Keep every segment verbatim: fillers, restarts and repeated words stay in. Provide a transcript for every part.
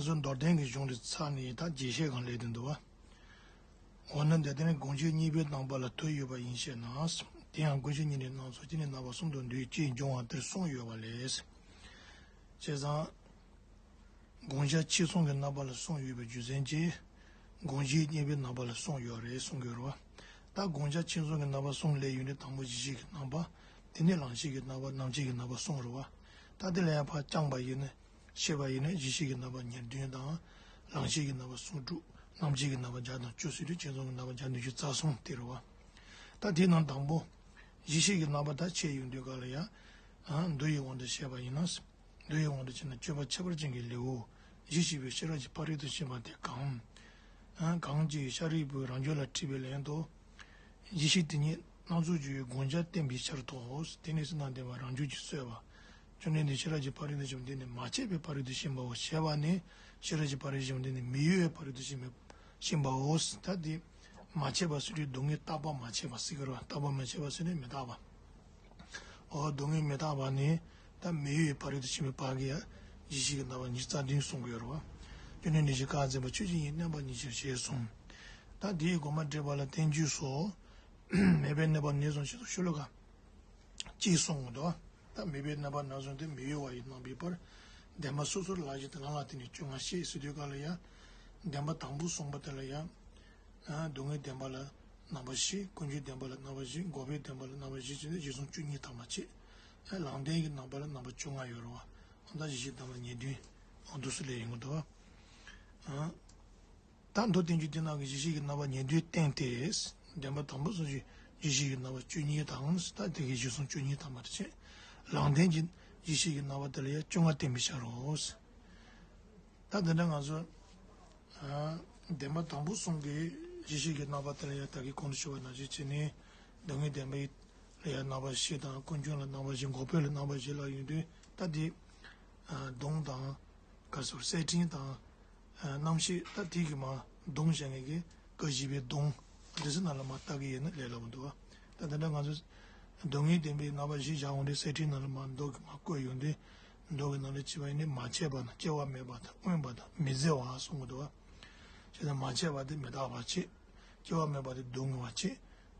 ང་ཚོ་མདོར་བསྟན་གྱི་གཞུང་དེ་ཚར་ནས་ད་རྒྱས་བཤད་སྒང་སླེབས་བསྡད་འདུག་བ། འོ་ན་འདི་ལྟར་ནི་དགོངས་གཞི་གཉིས་པོའི་རྣམ་པ་ལ་དོན་ཡོད་པ་ཡིན་ཞེ་ན། དེ་ཡང་དགོངས་གཞི་གཉིས་ནི་སྣ་ཚོགས་ཀྱི་ནི་རྣམ་པ་གསུམ་དུ་འདུས་ཅེས་འབྱུང་བ་དེར་གསུངས་ཡོད་པ་ལས། བྱས་ཙང་། དགོངས་གཞི་ཕྱི་གསུང་གི་རྣམ་པ་ལ་གསུངས་ཡོད་པའི་རྒྱུ་མཚན་གྱིས། དགོངས་གཞི་གཉིས་པོའི་རྣམ་པ་ལ་གསུངས་ཡོད་རེད་གསུང་གི་ཡོད་རེད་བ། ད་དགོངས་གཞི་ཕྱི་གསུང་གི་རྣམ་པ་གསུམ་སླེབས་ཡོང་དུས་དང་པོ་གཞི་ཤེས་ཀྱི་རྣམ་པ། དེ་ནས་ལང་ཤེས་ཀྱི་རྣམ་པ། རྣམ་བཅད་ཀྱི་རྣམ་པ་གསུམ་རེད་བ། ད་དེ་ལ་ཡང་ཕར་བརྐྱངས་པ་ཡིན་ན། བཤད་པ་ཡིན་ན་གཞི་ཤེས་ཀྱི་རྣམ་པ་ཉེར་བདུན་དང་། ལང་ཤེས་ཀྱི་རྣམ་པ་སུམ་ཅུ། རྣམ་བཅད་ཀྱི་རྣམ་པ་བརྒྱ་དང་བཅུ་ཟེར་དུས་ཕྱི་གསུང་གི་རྣམ་པ་བརྒྱ་དང་བཅུ་རྩ་གསུམ་དེ་རེད་བ། ད་དེའི་ནང་དང་པོ། གཞི་ཤེས་ཀྱི་རྣམ་པ་ད་འཆད་ཡོང་དུས་ག་ལ་ཡང་། ཨ། མདོ་ཡི་དབང་དུ་བྱས་པ་ཡིན་ན། མདོ་ཡི་དབང་དུ་བྱས་ན་སྤྱོད་པ་ཁྱད་པར་ཅན་གྱི་ལེའུ། གཞི་ཤེས་པའི་ཤེས་རབ་ཀྱི་ཕ་རོལ་ཏུ་ཕྱིན་པ་དེ་གང་། ཨ། གང་ཞིག་ཤཱ་རིའི་བུས་རང་རྒྱུད་ལ་ཁྲིད་པའི་ལན་དུ། གཞི་ཤེས་དེ་ཉིད་སྣ་ཚོགས་སྦྱོར་བའི་དགོངས་གཞི་བསྟན་པའི་ཕྱིར་ཏོ། དེ་ནི་སེམས་དང་ལྡན་པ་རང་རྒྱུད་ཀྱིས་གསོས་པ། བཅོམ་ལྡན་འདས་ཤེས་རབ་ཀྱི་ཕ་རོལ་ཏུ་ཕྱིན་པ་འདི་ནི་མ་ཆད་པའི་ཕ་རོལ་ཏུ་ཕྱིན་པའོ་ཞེས་པ་ནི། ཤེས་རབ་ཀྱི་ཕ་རོལ་ཏུ་ཕྱིན་པ་འདི་ནི་མི་གཡོ་བའི་ཕ་རོལ་ཏུ་ཕྱིན་པའི་ཕྱིན་པའོ། ད་དེ་མ་ཆད་པ་ཟེར་དུས་སྡུག་བསྔལ་རྟག་པ་མ་ཆད་པ་ཟེར་གི་རེད་བ། རྟག་པ་མ་ཆད་པ་ཟེར་ནས་མི་རྟག་པ། འོ་སྡུག་བསྔལ་མི་རྟག་པ་ནི། ད་མི་གཡོ་བའི་ཕ་རོལ་ཏུ་ཕྱིན་པའི་བར་གྱི་ཡ། གཞི་ཤེས་ཀྱི་རྣམ་པ་ཉི་ཤུ་རྩ་བདུན་གསུང་གི་ཡོད་རེད་བ། བཅོམ་ལྡན་འདས་ཀྱིས་བཀའ་སྩལ་པ་ཆོས་ཀྱི་དབྱིངས་བརྣན་པ་ཉིད་ཕྱིར་ཞེས་གསུངས། ད་དེའི་དགོངས་པ་འགྲེལ་པ་ལ་བསྟན་བཅོས་སོ། མེད་པའི་གནས་པ་ནས་བཟུང་ཞེས་སོགས་ཤོ་ལོ་ཀ་གཅིག་གསུངས་འདུག་ད་མེད་པའི་གནས་པ་ནས་བཟུང་སྟེ་མི་གཡོ་བ་ཡི་རྣམ་པའི་བར། བདེན་པ་སོ་སོར་བརླག་བྱེད་དེ་ལམ་ལ་བརྟེན་ནས་བཅོ་ལྔ་བཤད་ཟེར་དུས་ག་ལ་ཡ། བདེན་པ་དང་པོ་གསུངས་པ་དེ་ལ་ཡ། སྡུག་བསྔལ་བདེན་པ་ལ་རྣམ་པ་བཞི། ཀུན་འབྱུང་བདེན་པ་ལ་རྣམ་པ་བཞི། འགོག་པའི་བདེན་པ་ལ་རྣམ་པ་བཞི་བྱས་ནས་གཞི་གསུམ་བཅུ་གཉིས་ཐམ་པ་བྱས། ལམ་བདེན་གྱི་རྣམ་པ་ལ་རྣམ་པ་བཅོ་ལྔ་ཡོད་རེད་བ། ཨང་། ད་གཞི་ཤེས་རྣམ་པ་ཉེར་བདུན། ཨང་། འདུག་སེ་སླེབས་ཡོང་གི་འདུག་ཨང་། ད་མདོ་བསྟན་བཅོས་འདི་ནང་གི་གཞི་ཤེས་ཀྱི་རྣམ་པ་ཉེར་བདུན་བསྟན་ཏེ། བདེན་པ་དང་པོ་གསུངས་ཤིང་གཞི་ཤེས་ཀྱི་རྣམ་པ་བཅུ་གཉིས་དང་། ད་དེ་གའི་གཞི་གསུམ་བཅུ་གཉིས་ཐམ་པ་དེ་བྱས། ལམ་བདེན་གྱི་གཞི་ཤེས་ཀྱི་རྣམ་པ་དེ་ལ་ཡང་བཅོ་ལྔ་བསྟན་པའི་ཕྱིར་རོ། ད་འདི་འདྲ་ང་ཚོ། ཨ། བདེན་པ་དང་པོ་གསུམ་གྱི་གཞི་ཤེས་ཀྱི་རྣམ་པ་དེ་ལ་ཡང་ད་གིན་གོང་དུ་ཞུས་པ་ནང་བཞིན་བྱས་ནས། སྡུག་བསྔལ་བདེན་པའི་ལ་ཡང་རྣམ་པ་བཞི་དང་། ཀུན་འབྱུང་ལ་རྣམ་པ་བཞི། འགོག་པའི་ལ་རྣམ་པ་བཞི་ལབ་ཡོང་དུས། ད་འདི། ཨ། གདུང་དང་། ག་སོར་གསེར་ཕྲེང་དང་། ཨ། རྣམ་ཤེས། ད་དེ་གི་མ་གདུང་བཤད་མཁན་གྱི་སྐུ་བཞི་པའི་གདུང་། འདི་ཚོ་ནང་ལ་མ་བལྟ་གི་ཡིན་ན་ལས་སླ་པོ་འདུག་བ། ད་དེ་འདྲ་ང་ཚོ་སྡུག་བསྔལ་བདེན་པའི་རྣམ་པ་བཞི་བཞག་འོང་དུས། གསེར་ཕྲེང་ནང་ལ་མ་མདོ་གི་མ་བཀོད་ཡོང་དུས། མདོ་གི་ནང་ལ་བྱས་པ་ཡིན་ན། མ་ཆད་པ་དང་། སྐྱེ་བ་མེད་པ་དང་། དབེན་པ་དང་། མི་བརྫི་བ་གསུང་གི་འདུག་བ། བྱས་ཙང་མ་ཆད་པ་དེ་མི་རྟག་པ་བྱས། སྐྱེ་བ་མེད་པ་དེ་སྡུག་བསྔལ་བ་བྱས།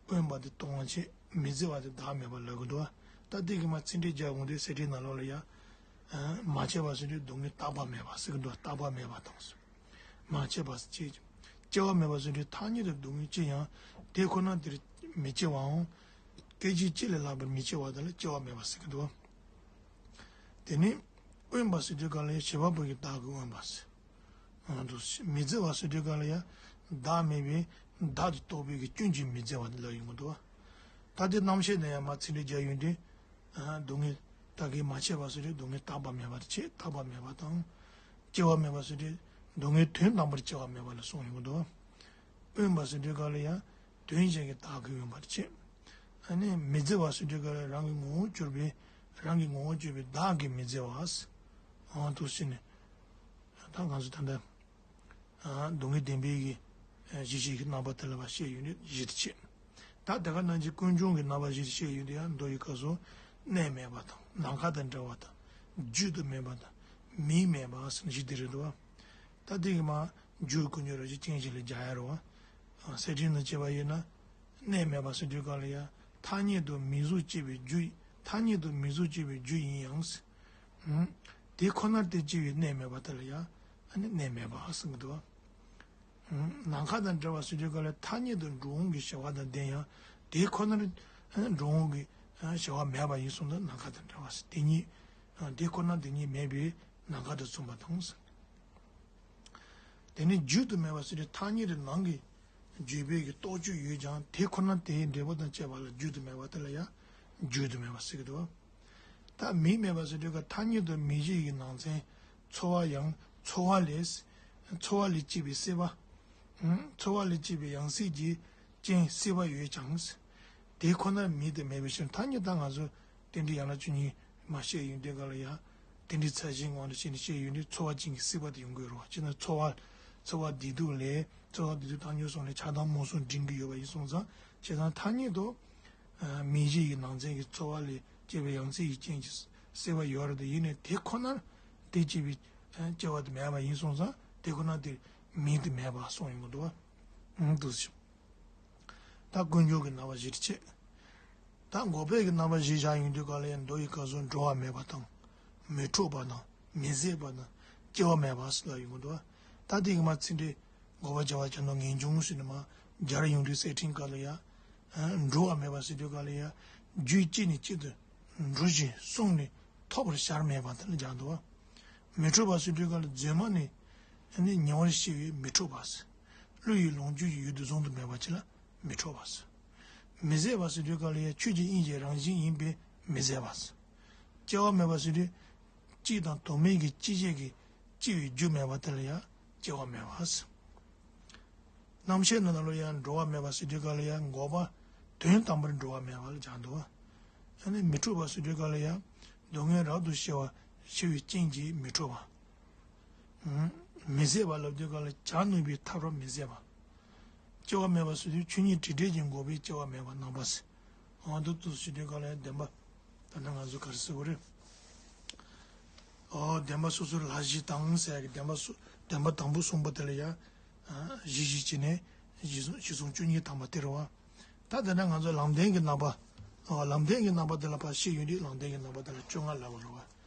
དབེན་པ་དེ་སྟོང་བ་བྱས། མི་བརྫི་བ་དེ་བདག་མེད་པ་ལབ་གི་འདུག་བ། ད་དེ་གི་མ་ཚིག་འགྲེལ་རྒྱག་འོང་དུས། གསེར་ཕྲེང་ནང་ལོགས་ལ་ཡ། ཨ། མ་ཆད་པ་ཟེར་དུས་སྡུག་བསྔལ་རྟག་པ་མེད་པ་ཟེར་གི་འདུག་རྟག་པ་མེད་པ་དང་། མ་ཆད་པ་ཟེར་དུས། སྐྱེ་བ་མེད་པ་ཟེར་དུས་ཐ་སྙད་དུ་སྡུག་བསྔལ་ཅི་ཡང་དེ་ཁོ་ན་དེར་མི་སྐྱེ་བའམ། སྐད་ཅིག་གཅིག་ལས་ལྷག་པར་མི་སྐྱེ་བ་དེ་ལ་སྐྱེ་བ་མེད་པ་ཟེར་གི་འདུག་དེ་ནས་དབེན་པ་ཟེར་དུས་ག་ལ་ཡ། བྱེད་པ་པོ་གི་བདག་གིས་དབེན་པ་ཟེར། ཨ། འདུག་མི་བརྫི་བ་ཟེར་དུས་ག་ལ་ཡ། བདག་མེད་པའི་བདག་ཏུ་རྟོག་པའི་གི་སྐྱོན་གྱིས་མི་བརྫི་བ་དེ་ལ་ཡོང་གི་འདུག་ད་དེ་རྣམ་བཤད་ནས་ཡང་མ་ཚིག་འགྲེལ་རྒྱག་ཡོང་དུས། ཨ། སྡུག་བསྔལ་ད་གིན་མ་ཆད་པ་ཟེར་དུས་སྡུག་བསྔལ་རྟག་པ་མེད་པ་དེ་བྱས། རྟག་པ་མེད་པ་དང་། སྐྱེ་བ་མེད་པ་ཟེར་དུས་སྡུག་བསྔལ་དོན་དམ་པར་སྐྱེ་བ་མེད་པ་ལ་གསུངས་ཡོང་གི་འདུག་དབེན་པ་ཟེར་དུས་ག་ལ་ཡ། དོན་གཞན་གྱི་བདག་གིས་དབེན་པར་བྱེད། ཨ་ནི་མི་བརྫི་བ་ཟེར་དུས་ག་ལ་རང་གི་ངོ་བོར་གྱུར་པའི། རང་གི་ངོ་བོར་གྱུར་པའི་བདག་གིས་མི་བརྫི་བ། ཨང་། འདུག་སེ་ནས། ད་ང་ཚོ་ད་ལྟ། ཨ། སྡུག་བསྔལ་བདེན་པའི་གི། ཨ། གཞི་ཤེས་ཀྱི་རྣམ་པ་དེ་ལ་ཕར་བཤད་ཡོང་དུས་བཞི་དེ་བྱས། ད་དེ་ག་ནང་བཞིན་ཀུན་འབྱུང་གི་རྣམ་པ་བཞི་དེ་བཤད་ཡོང་དུས་ཡང་མདོ་ཡི་སྐབས་སུ། གནས་མེད་པ་དང་། ནམ་མཁའ་དང་བྲལ་བ་དང་། བརྗོད་དུ་མེད་པ་དང་། མིང་མེད་པ་ཟེར་ནས་བཞི་དེ་རེད་འདུག་བ། ད་དེ་གི་མ་རྒྱུ་ཀུན་འབྱུང་རང་བཞིན་ཅན་བཞི་ལ་སྦྱར་ཡ་རེད་བ། གསེར་ཕྲེང་ནང་བྱས་པ་ཡིན་ན། གནས་མེད་པ་ཟེར་དུས་ག་ལ་ཡ། ཐ་སྙད་དུ་མིང་གཟུགས་སྐྱེ་བའི་རྒྱུ། ཐ་སྙད་དུ་མིང་གཟུགས་སྐྱེ་བའི་རྒྱུ་ཡིན་ཡང་། ཨང་། དེ་ཁོ་ནར་དེ་སྐྱེ་བའི་གནས་མེད་པ་དེ་ལ་ཡ། ཨ་ནི་གནས་མེད་པ་ཟེར་གི་འདུག་བ། ཨང་། ནམ་མཁའ་དང་བྲལ་བ་ཟེར་དུས་ག་ལ་ཐ་སྙད་དུ་འགྲོ་འོང་གི་བྱ་བ་དང་ལྡན་ཡང་། དེ་ཁོ་ནར་འགྲོ་འོང་གི་བྱ་བ་མེད་པ་ཡིན་སོང་ཙང་ནམ་མཁའ་དང་བྲལ་བ་ཟེར། དེ་ཉིད། དེ་ཁོ་ནར་དེ་ཉིད་མེད་པས་ནམ་མཁའ་དང་མཚུངས་པ་དང་ཟེར། དེ་ནི་བརྗོད་དུ་མེད་པ་ཟེར་དུས་ཐ་སྙད་དུ་ནང་གི་བརྗོད་པའི་གི་རྟོག་དཔྱོད་ཡོད་ཀྱང་དེ་ཁོ་ན་དེའི་འབྲས་བུ་དང་བཅས་པ་ལ་བརྗོད་དུ་མེད་པ་དེ་ལ་ཡང་བརྗོད་དུ་མེད་པ་ཟེར་གྱི་འདུག་ད་མིང་མེད་པ་ཟེར་དུས་ཀ་ཐ་སྙད་དུ་མིང་གཞི་ཡི་ནང་ཚན་ཚོར་བ་ཡང་ཚོར་བ་ལས། ཚོར་བ་ལས་སྐྱེས་པའི་སྲེད་པ། ཚོར་བ་ལས་སྐྱེས་པའི་ཡང་སྲིད་ཀྱི་རྐྱེན་སྲེད་པ་ཡོད་ཀྱང་། དེ་ཁོ་ན་མིང་དུ་མེད་པའི་ཕྱིར། ཐ་སྙད་ད་ང་ཚོ་རྟེན་འབྲེལ་ཡན་ལག་བཅུ་གཉིས་མ་བཤད་ཡོང་དུས་ག་ལ་ཡང་། རྟེན་འབྲེལ་ཚད་གཞིའི་ངང་དུ་བྱས་ནས་བཤད་ཡོང་དུས་ཚོར་བ་ཅན་གྱི་སྲེད་པ་དེ་ཡོང་གི་ཡོད་རེད་བ། ཅི་ན་ཚོར་བ། ཚོར་བ་བདེ་སྡུག་ལས། ཚོར་བ་བདེ་སྡུག་བཏང་སྙོམས་སོགས་ལས་ཆགས་སྡང་རྨོངས་གསུམ་འདྲེན་གྱི་ཡོད་པ་ཡིན་སོང་ཙང་། བྱས་ཙང་ཐ་སྙད་དུ། ཨ། མིང་གཞི་ཡི་ནང་ཚན་གྱི་ཚོར་བ་ལས་སྐྱེས་པའི་ཡང་སྲིད་ཀྱི་རྐྱེན་གྱིས་སྲེད་པ་ཡོད་རེད་དེ། ཡིན་ནའི་དེ་ཁོ་ནར་དེ་སྐྱེས་པའི་ སྐྱེ་བ་དེ་མེད་པ་ཡིན་སོང་ཙང་དེ་ཁོ་ན་དེ་མིང་དེ་མེད་པ་སོང་ཡོང་གི་འདུག་བ། འདུག་ཟེར། ད་ཀུན་འབྱུང་གི་རྣམ་པ་བཞིར་བྱས། ད་འགོག་པའི་གི་རྣམ་པ་བཞི་བཞག་ཡོང་དུས་ག་ལ་ཡང་མདོ་ཡི་སྐབས་སུ་འགྲོ་བ་མེད་པ་དང་། མི་འཕྲོག་པ་དང་མི་ཟད་པ་དང་སྐྱེ་བ་མེད་པ་ཟེར་ལ་ཡོང་གི་འདུག་ད་དེ་གི་མ་ཚིག་འགྲེལ་འགོག་པ་བྱ་བ་ཀྱང་དང་ངེས་འབྱུང་ཟེར་ནས་མ་སྦྱར་ཡོང་དུས་གསེར་ཕྲེང་ག་ལ་ཡང་། འགྲོ་བ་མེད་པ་ཟེར་དུས་ག་ལ་ཡང་། རྒྱུད་གཅིག་ནས་གཅིག་ཏུ་འགྲོ་ཞིང་སོང་ནས་ཐོགས་པར་བྱར་མེད་པ་དེ་ལ་སྦྱར་འདུག་མི་འཕྲོག་པ་ཟེར་དུས་ག་ལ་རྫུན་མ་ནས་ནི་ཉེ་བར་ཤེས་པས་མི་འཕྲོག་པ་ཟེར། བློ་ཡི་ལོངས་སྤྱོད་ཀྱི་ཡུལ་དུ་བཟུང་དུ་མེད་པ་ཅིག་ལ་མི་འཕྲོག་པ་ཟེར། མི་ཟད་པ་ཟེར་དུས་ག་ལ་ཡང་ཆོས་ཀྱི་དབྱིངས་ཀྱི་རང་བཞིན་ཡིན་པས་མི་ཟད་པ་ཟེར། སྐྱེ་བ་མེད་པ་ཟེར་དུས་གཅིག་དང་དོན་མེད་ཀྱི་སྐྱེ་བྱེད་ཀྱི་སྐྱེ་བའི་རྒྱུ་མེད་པ་དེ་ལ་ཡང་སྐྱེ་བ་མེད་པ་ཟེར། རྣམ་བཤད་ནང་ལ་ཡང་འགྲོ་བ་མེད་པ་ཟེར་དུས་ག་ལ་ཡང་འགོག་པ་དོན་དམ་པར་འགྲོ་བ་མེད་པ་ལ་སྦྱར་འདུག་ཨ་ནི་མི་འཕྲོག་པ་ཟེར་དུས་ག་ལ་ཡང་སྡུག་བསྔལ་རབ་ཏུ་ཞི་བ་ཞི་བའི་རྐྱེན་གྱིས་མི་འཕྲོག་པ། མི་ཟད་པ་ལབ་དུས་ག་ལ་བྱ་ནུས་པའི་ཐབས་རབ་མི་ཟད་པ། སྐྱེ་བ་མེད་པ་ཟེར་དུས་ཆོས་ཉིད་དྲི་བྲལ་གྱི་འགོག་པའི་སྐྱེ་བ་མེད་པ་རྣམ་པ་ཟེར། འོ་འདི་ཚོ་ཞུ་དུས་ག་ལ་ཡང་བདེན་པ། ད་ནི་ང་ཚོ་ག་རེ་ཟེར་དགོས་རེད། ཨོ་བདེན་པ་སོ་སོར་ལྷག་བཞི་དང་ཟེར་གི་བདེན་པ་སོ་བདེན་པ་དང་པོ་གསུངས་པ་དེ་ལ་ཡང་། བཞི་བཞི་བྱས་ནས་བཞི་བཟུང་བཅུ་གཉིས་དང་པོ་དེ་རེད་བ། ད་དེ་ནས་ང་ཚོ་ལམ་བདེན་གྱི་རྣམ་པ། ཨོ་ལམ་བདེན་གྱི་རྣམ་པ་དེ་ལ་ཕར་བཤད་ཡོང་དུས་ལམ་བདེན་གྱི་རྣམ་པ་དེ་ལ་བཅོ་ལྔ་ལབ་པ་རེད་བ།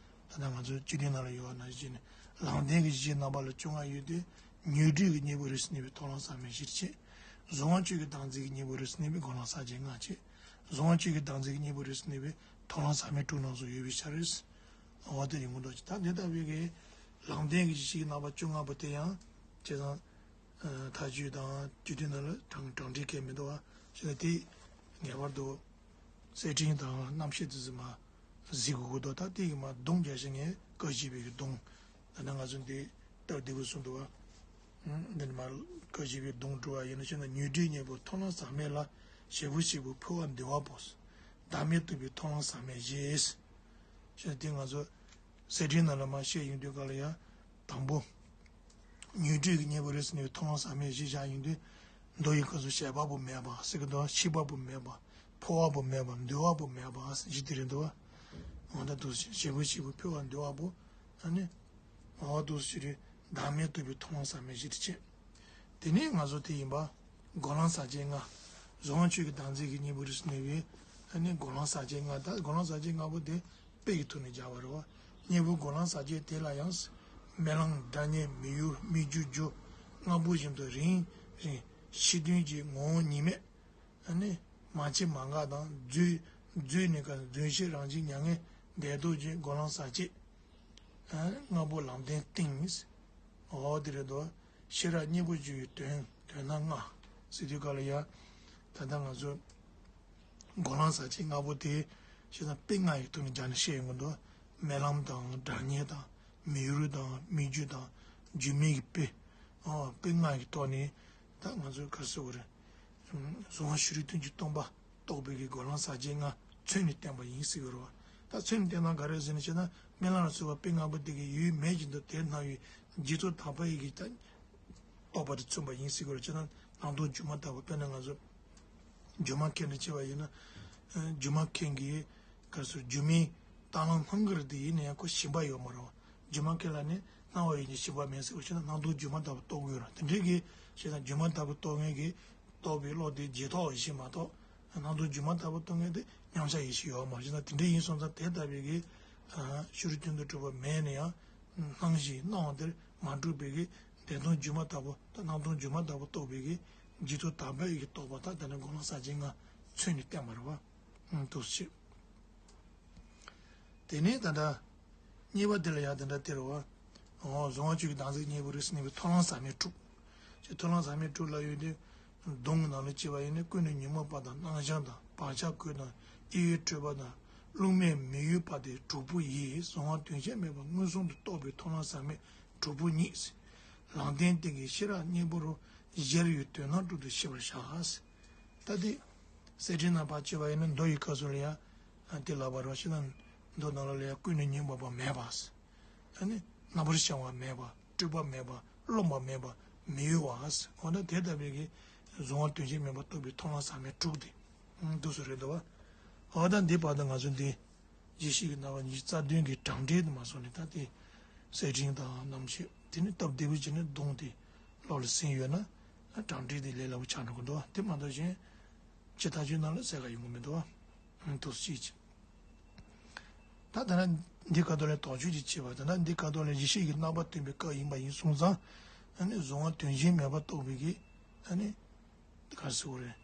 ད་ལྟ་ང་ཚོ་སྤྱི་དོན་ནང་ལ་ཡོད་པ་ནང་བཞིན་ནི་ལམ་བདེན་གྱི་གཞི་རྣམ་པ་ལ་བཅོ་ལྔ་ཡོད་དུས་ཉོན་སྒྲིབ་ཀྱི་གཉེན་པོ་རིས་སུ་གནས་པའི་ཐོབ་ལམ་ཟག་མེད་བཞིར་བྱས། གཟུང་བ་བཅུ་གི་བདག་འཛིན་གྱི་གཉེན་པོ་རིས་སུ་གནས་པའི་འགོག་ལམ་ཟག་བཅས་ལྔར་བྱས། གཟུང་བ་བཅུ་གི་བདག་འཛིན་གྱི་གཉེན་པོ་རིས་སུ་གནས་པའི་ཐོབ་ལམ་ཟག་མེད་དྲུག་རྣམས་སུ་ཡོད་པའི་ཕྱིར། འོ་དེ་ཡིན་དགོས་འདུག་ད་འདི་ལྟ་བུའི་གི་ལམ་བདེན་གྱི་གཞི་ཞིག་རྣམ་པ་བཅོ་ལྔ་པོ་དེ་ཡང་བྱས་ཙང་། མཐའ་དཔྱོད་དང་དཔྱོད་ལྡན་ནང་ལ་དྲང་དྲང་འབྲེལ་གལ་མི་འདུག་བ། བྱས་ན་དེ་ངེས་པར་དུ་གསེར་ཕྲེང་དང་རྣམ་བཤད་དེ་ཚོ་མ་གཟིགས་དགོས་ཀྱི་འདུག་ད་དེ་གི་མ་སྡོམ་རྒྱག་ཤེས་ངས་བཀའ་བཞི་པའི་གི་སྡོམ། ད་ནི་ང་ཚོ་འདི་སྟབས་བདེ་པོ་གསུངས་འདུག་བ། འདི་ནི་མ་བཀའ་བཞི་པའི་སྡོམ་འགྲོ་བ་ཡིན་ན་བྱས་ན་ཉོན་སྒྲིབ་གཉེན་པོ་ཐོབ་ལམ་ཟག་མེད་ལ་བྱེད་པོ་བྱེད་པོ་འཕོ་བ་འདུལ་བ་པོ། བདག་མེད་རྟོགས་པའི་ཐོབ་ལམ་ཟག་མེད་བཞི། བྱས་ན་དེ་ང་ཚོ། གསེར་ཕྲེང་ནང་ལ་མ་བཤད་ཡོང་དུས་ག་ལ་ཡང་། དང་པོ། ཉོན་སྒྲིབ་ཀྱི་གཉེན་པོ་རིས་སུ་གནས་པའི་ཐོབ་ལམ་ཟག་མེད་བཞི་བཞག་ཡོང་དུས། མདོ་ཡི་སྐབས་སུ་བྱེད་པ་པོ་མེད་པ་ཟེར་གི་འདུག་བྱེད་པ་པོ་མེད་པ། འཕོ་བ་པོ་མེད་པ་འདུལ་བ་པོ་མེད་པ་ཟེར་བཞི་དེ་རེད་འདུག་འོ་ད་དུ་བྱེད་པོ་བྱེད་པོ་འཕོ་བ་འདུལ་བ་པོ། ཨ་ནི། འོ་དུ་ཞི་རེད། བདག་མེད་རྟོགས་པའི་ཐོབ་ལམ་ཟག་མེད་བཞི་དེ་བྱེད། དེ་ནས་ང་ཚོ་དེ་ཡིན་པ། འགོག་ལམ་ཟག་བཅས་ལྔ། གཟུང་བ་བཅུ་གི་བདག་འཛིན་གྱི་གཉེན་པོ་རིས་སུ་གནས་པའི། ཨ་ནི་འགོག་ལམ་ཟག་བཅས་ལྔ་ད་འགོག་ལམ་ཟག་བཅས་ལྔ་པོ་དེ་དཔེ་ཡི་ཐོག་ནས་སྦྱར་བ་རེད་བ། གཉེན་པོ་འགོག་ལམ་ཟག་བཅས་དེ་ལ་ཡང་། རྨི་ལམ་སྒྲ་བརྙན་མི་ཡུལ་སྨིག་རྒྱུ་རྒྱུ། ལྔ་པོ་བཞིན་དུ་རིང་རིང་ཕྱི་དོན་གྱི་ངོ་བོ་ཉིད་མེད། ཨ་ནི། མ་སྐྱེས་མ་འགགས་དང་རྫུས་རྫུས་ནས་ཀ་རྫུན་ཤེས་རང་བཞིན་མྱ་ངན་འདས་ལྡོག་གི་འགོག་ལམ་ཟག་བཅས། ལྔ་པོ་ལམ་བདེན་སྟེང་། འོ་དེ་རེད་དོ། ཤེས་རབ་གཉེན་པོ་བཅུ་ཡི་དོན་དོན་སྣང་ལྔ། ཟེར་དུས་ག་ལ་ཡ། ད་ལྟ་ང་ཚོ། འགོག་ལམ་ཟག་བཅས་ལྔ་པོ་དེ། ཤེས་དང་དཔེ་ལྔ་ཡི་ཐོག་ནས་སྦྱར་ནས་བཤད་ཡོང་གི་འདུག་རྨི་ལམ་དང་སྒྲ་བརྙན་དང་མི་ཡུལ་དང་སྨིག་རྒྱུ་དང་རྒྱུ་མེད་ཀྱི་དཔེ། འོ་དཔེ་ལྔ་ཡི་ཐོག་ནས། ད་ང་ཚོས་ག་རེ་ཟེར་དགོས་རེད། གཟུང་བ་ཕྱི་རོལ་དོན་གྱི་སྟོང་པ་རྟོགས་པའི་གི་འགོག་ལམ་ཟག་བཅས་ལྔ་མཚོན་ནས་བསྟན་པ་ཡིན་ཟེར་གྱི་རེད་བ། ད་མཚོན་ནས་བསྟན་ན་ག་རེ་ཟེར་ན་བྱས་ན་རྨི་ལམ་ལ་སོགས་པ་དཔེ་ལྔ་པོ་དེ་གི་ཡུལ་མེད་བཞིན་དུ་དེར་སྣང་བའི་རྗེས་ཐོབ་དག་པ་ཡི་གི་ད་རྟོགས་པ་དེ་མཚོན་པ་ཡིན་ཟེར་གྱི་རེད། བྱས་ན་སྣང་སྟོང་སྒྱུ་མ་ལྟ་བུ་དཔེར་ན་ང་ཚོ་སྒྱུ་མ་མཁན་དུ་བྱས་པ་ཡིན་ན། སྒྱུ་མ་མཁན་གྱི་ག་རེ་ཟེར་སྒྱུ་མའི་རྟ་གླང་སྣང་གི་རེད་དེ་ཡིན་ན་ཡང་ཁོ་ཞེན་པ་ཡོད་མ་རེད་བ། སྒྱུ་མ་མཁན་ལ་ནི་སྣང་བ་ཡིན་གྱི་ཞེན་པ་མེད་ཟེར་བ་ཞིག་ན་སྣང་སྟོང་སྒྱུ་མ་ལྟ་བུ་རྟོགས་དགོས་ར་དེ་འདྲའི་གི་ཞེ་ན་སྒྱུ་མ་ལྟ་བུ་རྟོགས་མཁན་གྱི་རྟོགས་པའི་བློ་དེ་རྗེས་ཐོབ་ཡེ་ཤེས་མ་གཏོགས་སྣང་སྟོང་སྒྱུ་མ་ལྟ་བུ་རྟོགས་མཁན་དེ་མཉམ་གཞག་ཡེ་ཤེས་ཡོད་མ་རེད་ན་དེ་འདྲའི་ཡིན་སོང་ཙང་དེ་ལྟ་བུའི་གི་ཕྱི་རོལ་དོན་དུ་གྲུབ་པ་མེད་ན་ཡང་སྣང་ཞིང་སྣང་བ་དེར་མ་གྲུབ་པའི་གི་བདེན་སྟོང་སྒྱུ་མ་ལྟ་བུ་དང་སྣང་སྟོང་སྒྱུ་མ་ལྟ་བུ་རྟོགས་པའི་གི་རྗེས་ཐོབ་དམ་པའི་གི་རྟོགས་པ་དག་དེ་ནི་འགོག་ལམ་ཟག་བཅས་ལྔ་མཚོན་ནས་བསྟན་པ་རེད་བ། འདུག་སེ། དེ་ནས་ད་ལྟ། གཉིས་པ་དེ་ལ་ཡང་དེ་འདྲ་སྟེར་བ། འོ་གཟུང་བ་བཅུ་གི་བདག་འཛིན་གཉེན་པོ་རིས་སུ་གནས་པའི་ཐོབ་ལམ་ཟག་མེད་དྲུག་ཅེས་ཐོབ་ལམ་ཟག་མེད་དྲུག་ལ་ཡོད་དེ། སྡོམ་གྱི་ནང་ལ་སྐྱེ་བ་ཡིན་ན་ཀུན་ནས་ཉོན་མོངས་པ་དང་སྣང་ཞེན་དང་བག་ཆགས་ཀུན་དང་ཨི་ཡུལ་སྤྲོས་པ་དང་བླུན་མེད་མི་ཡུལ་པ་སྟེ་དྲུག་པོ་ཡིས་གཟུང་བ་དོན་བྱེད་མེད་པར་མངོན་སུམ་དུ་རྟོགས་པའི་ཐོབ་ལམ་ཟག་མེད་དྲུག་པོ་ཉིད། ལམ་བདེན་སྟེང་གི་ཤེས་རབ་གཉེན་པོ་རུ་གཞལ་ཡས་དོན་སྣང་དྲུག་ཏུ་ཤེས་པར་བྱ། ད་དེ། གསེར་ཕྲེང་ནང་ཕར་བྱས་པ་ཡིན་ན་མདོ་ཡི་སྐབས་སུ་ལ་ཡང་། དེ་ལབ་པ་རེད་ཤེ་ན། མདོ་ནང་ལ་ལ་ཡང་ཀུན་ནས་ཉོན་མོངས་པ་མེད་པ། ཨ་ནི། རྣམ་པར་བྱང་བ་མེད་པ། སྤྲོས་པ་མེད་པ། རློམ་པ་མེད་པ། མི་གཡོ་བ། འོ་ན་དེ་ལྟ་བུའི་གི། གཟུང་བ་དོན་བྱེད་མེད་པར་རྟོགས་པའི་ཐོབ་ལམ་ཟག་མེད་དྲུག་སྟེ། འདུག་སེ་རེད་འདུག་བ། འོ་ད་འདི་བར་དུ་ང་ཚོ་འདི། རྗེས་ཤུལ་གྱི་རྣམ་པ་ཉི་ཤུ་རྩ་བདུན་གྱི་གྲངས་འདྲེན་དུ་མ་སོང་ནས་ད་དེ། གསེར་ཕྲེང་དང་རྣམ་ཤེས་དེ་ནི་སྟབས་བདེ་པོ་བྱས་ནས་བརྡུངས་ཏེ་བློ་ལ་ཟིན་ཡོད་ན་གྲ་སྒྲིག་དེ་ལས་སླ་པོ་ཆགས་འགྲོ་གི་འདུག་དེ་མ་གཏོགས་གཞན་ཇི་ལྟར་བྱུང་ན་ལ་གསལ་ཁ་ཡོང་གི་མི་འདུག་ཨ་ཐུགས་རྗེ་ཆེ། ད་ད་ན་འདི་ཁ་ཐོག་ལ་དོགས་གཅོད་ཅིག་བྱེད་པ་ད་ན་འདི་ཁ་ཐོག་ལ་ཡེ་ཤེས་ཀྱི་རྣམ་པ་སྟོན་པའི་སྐབས་ཡིན་པ་ཡིན་སོང་ཙང་ཨ་ནི་གཟུང་བ་དོན་གཞན་མེད་པར་རྟོགས་པའི་གི་ཨ་ནི་ག་རེ་ཟེར་དགོས་རེད།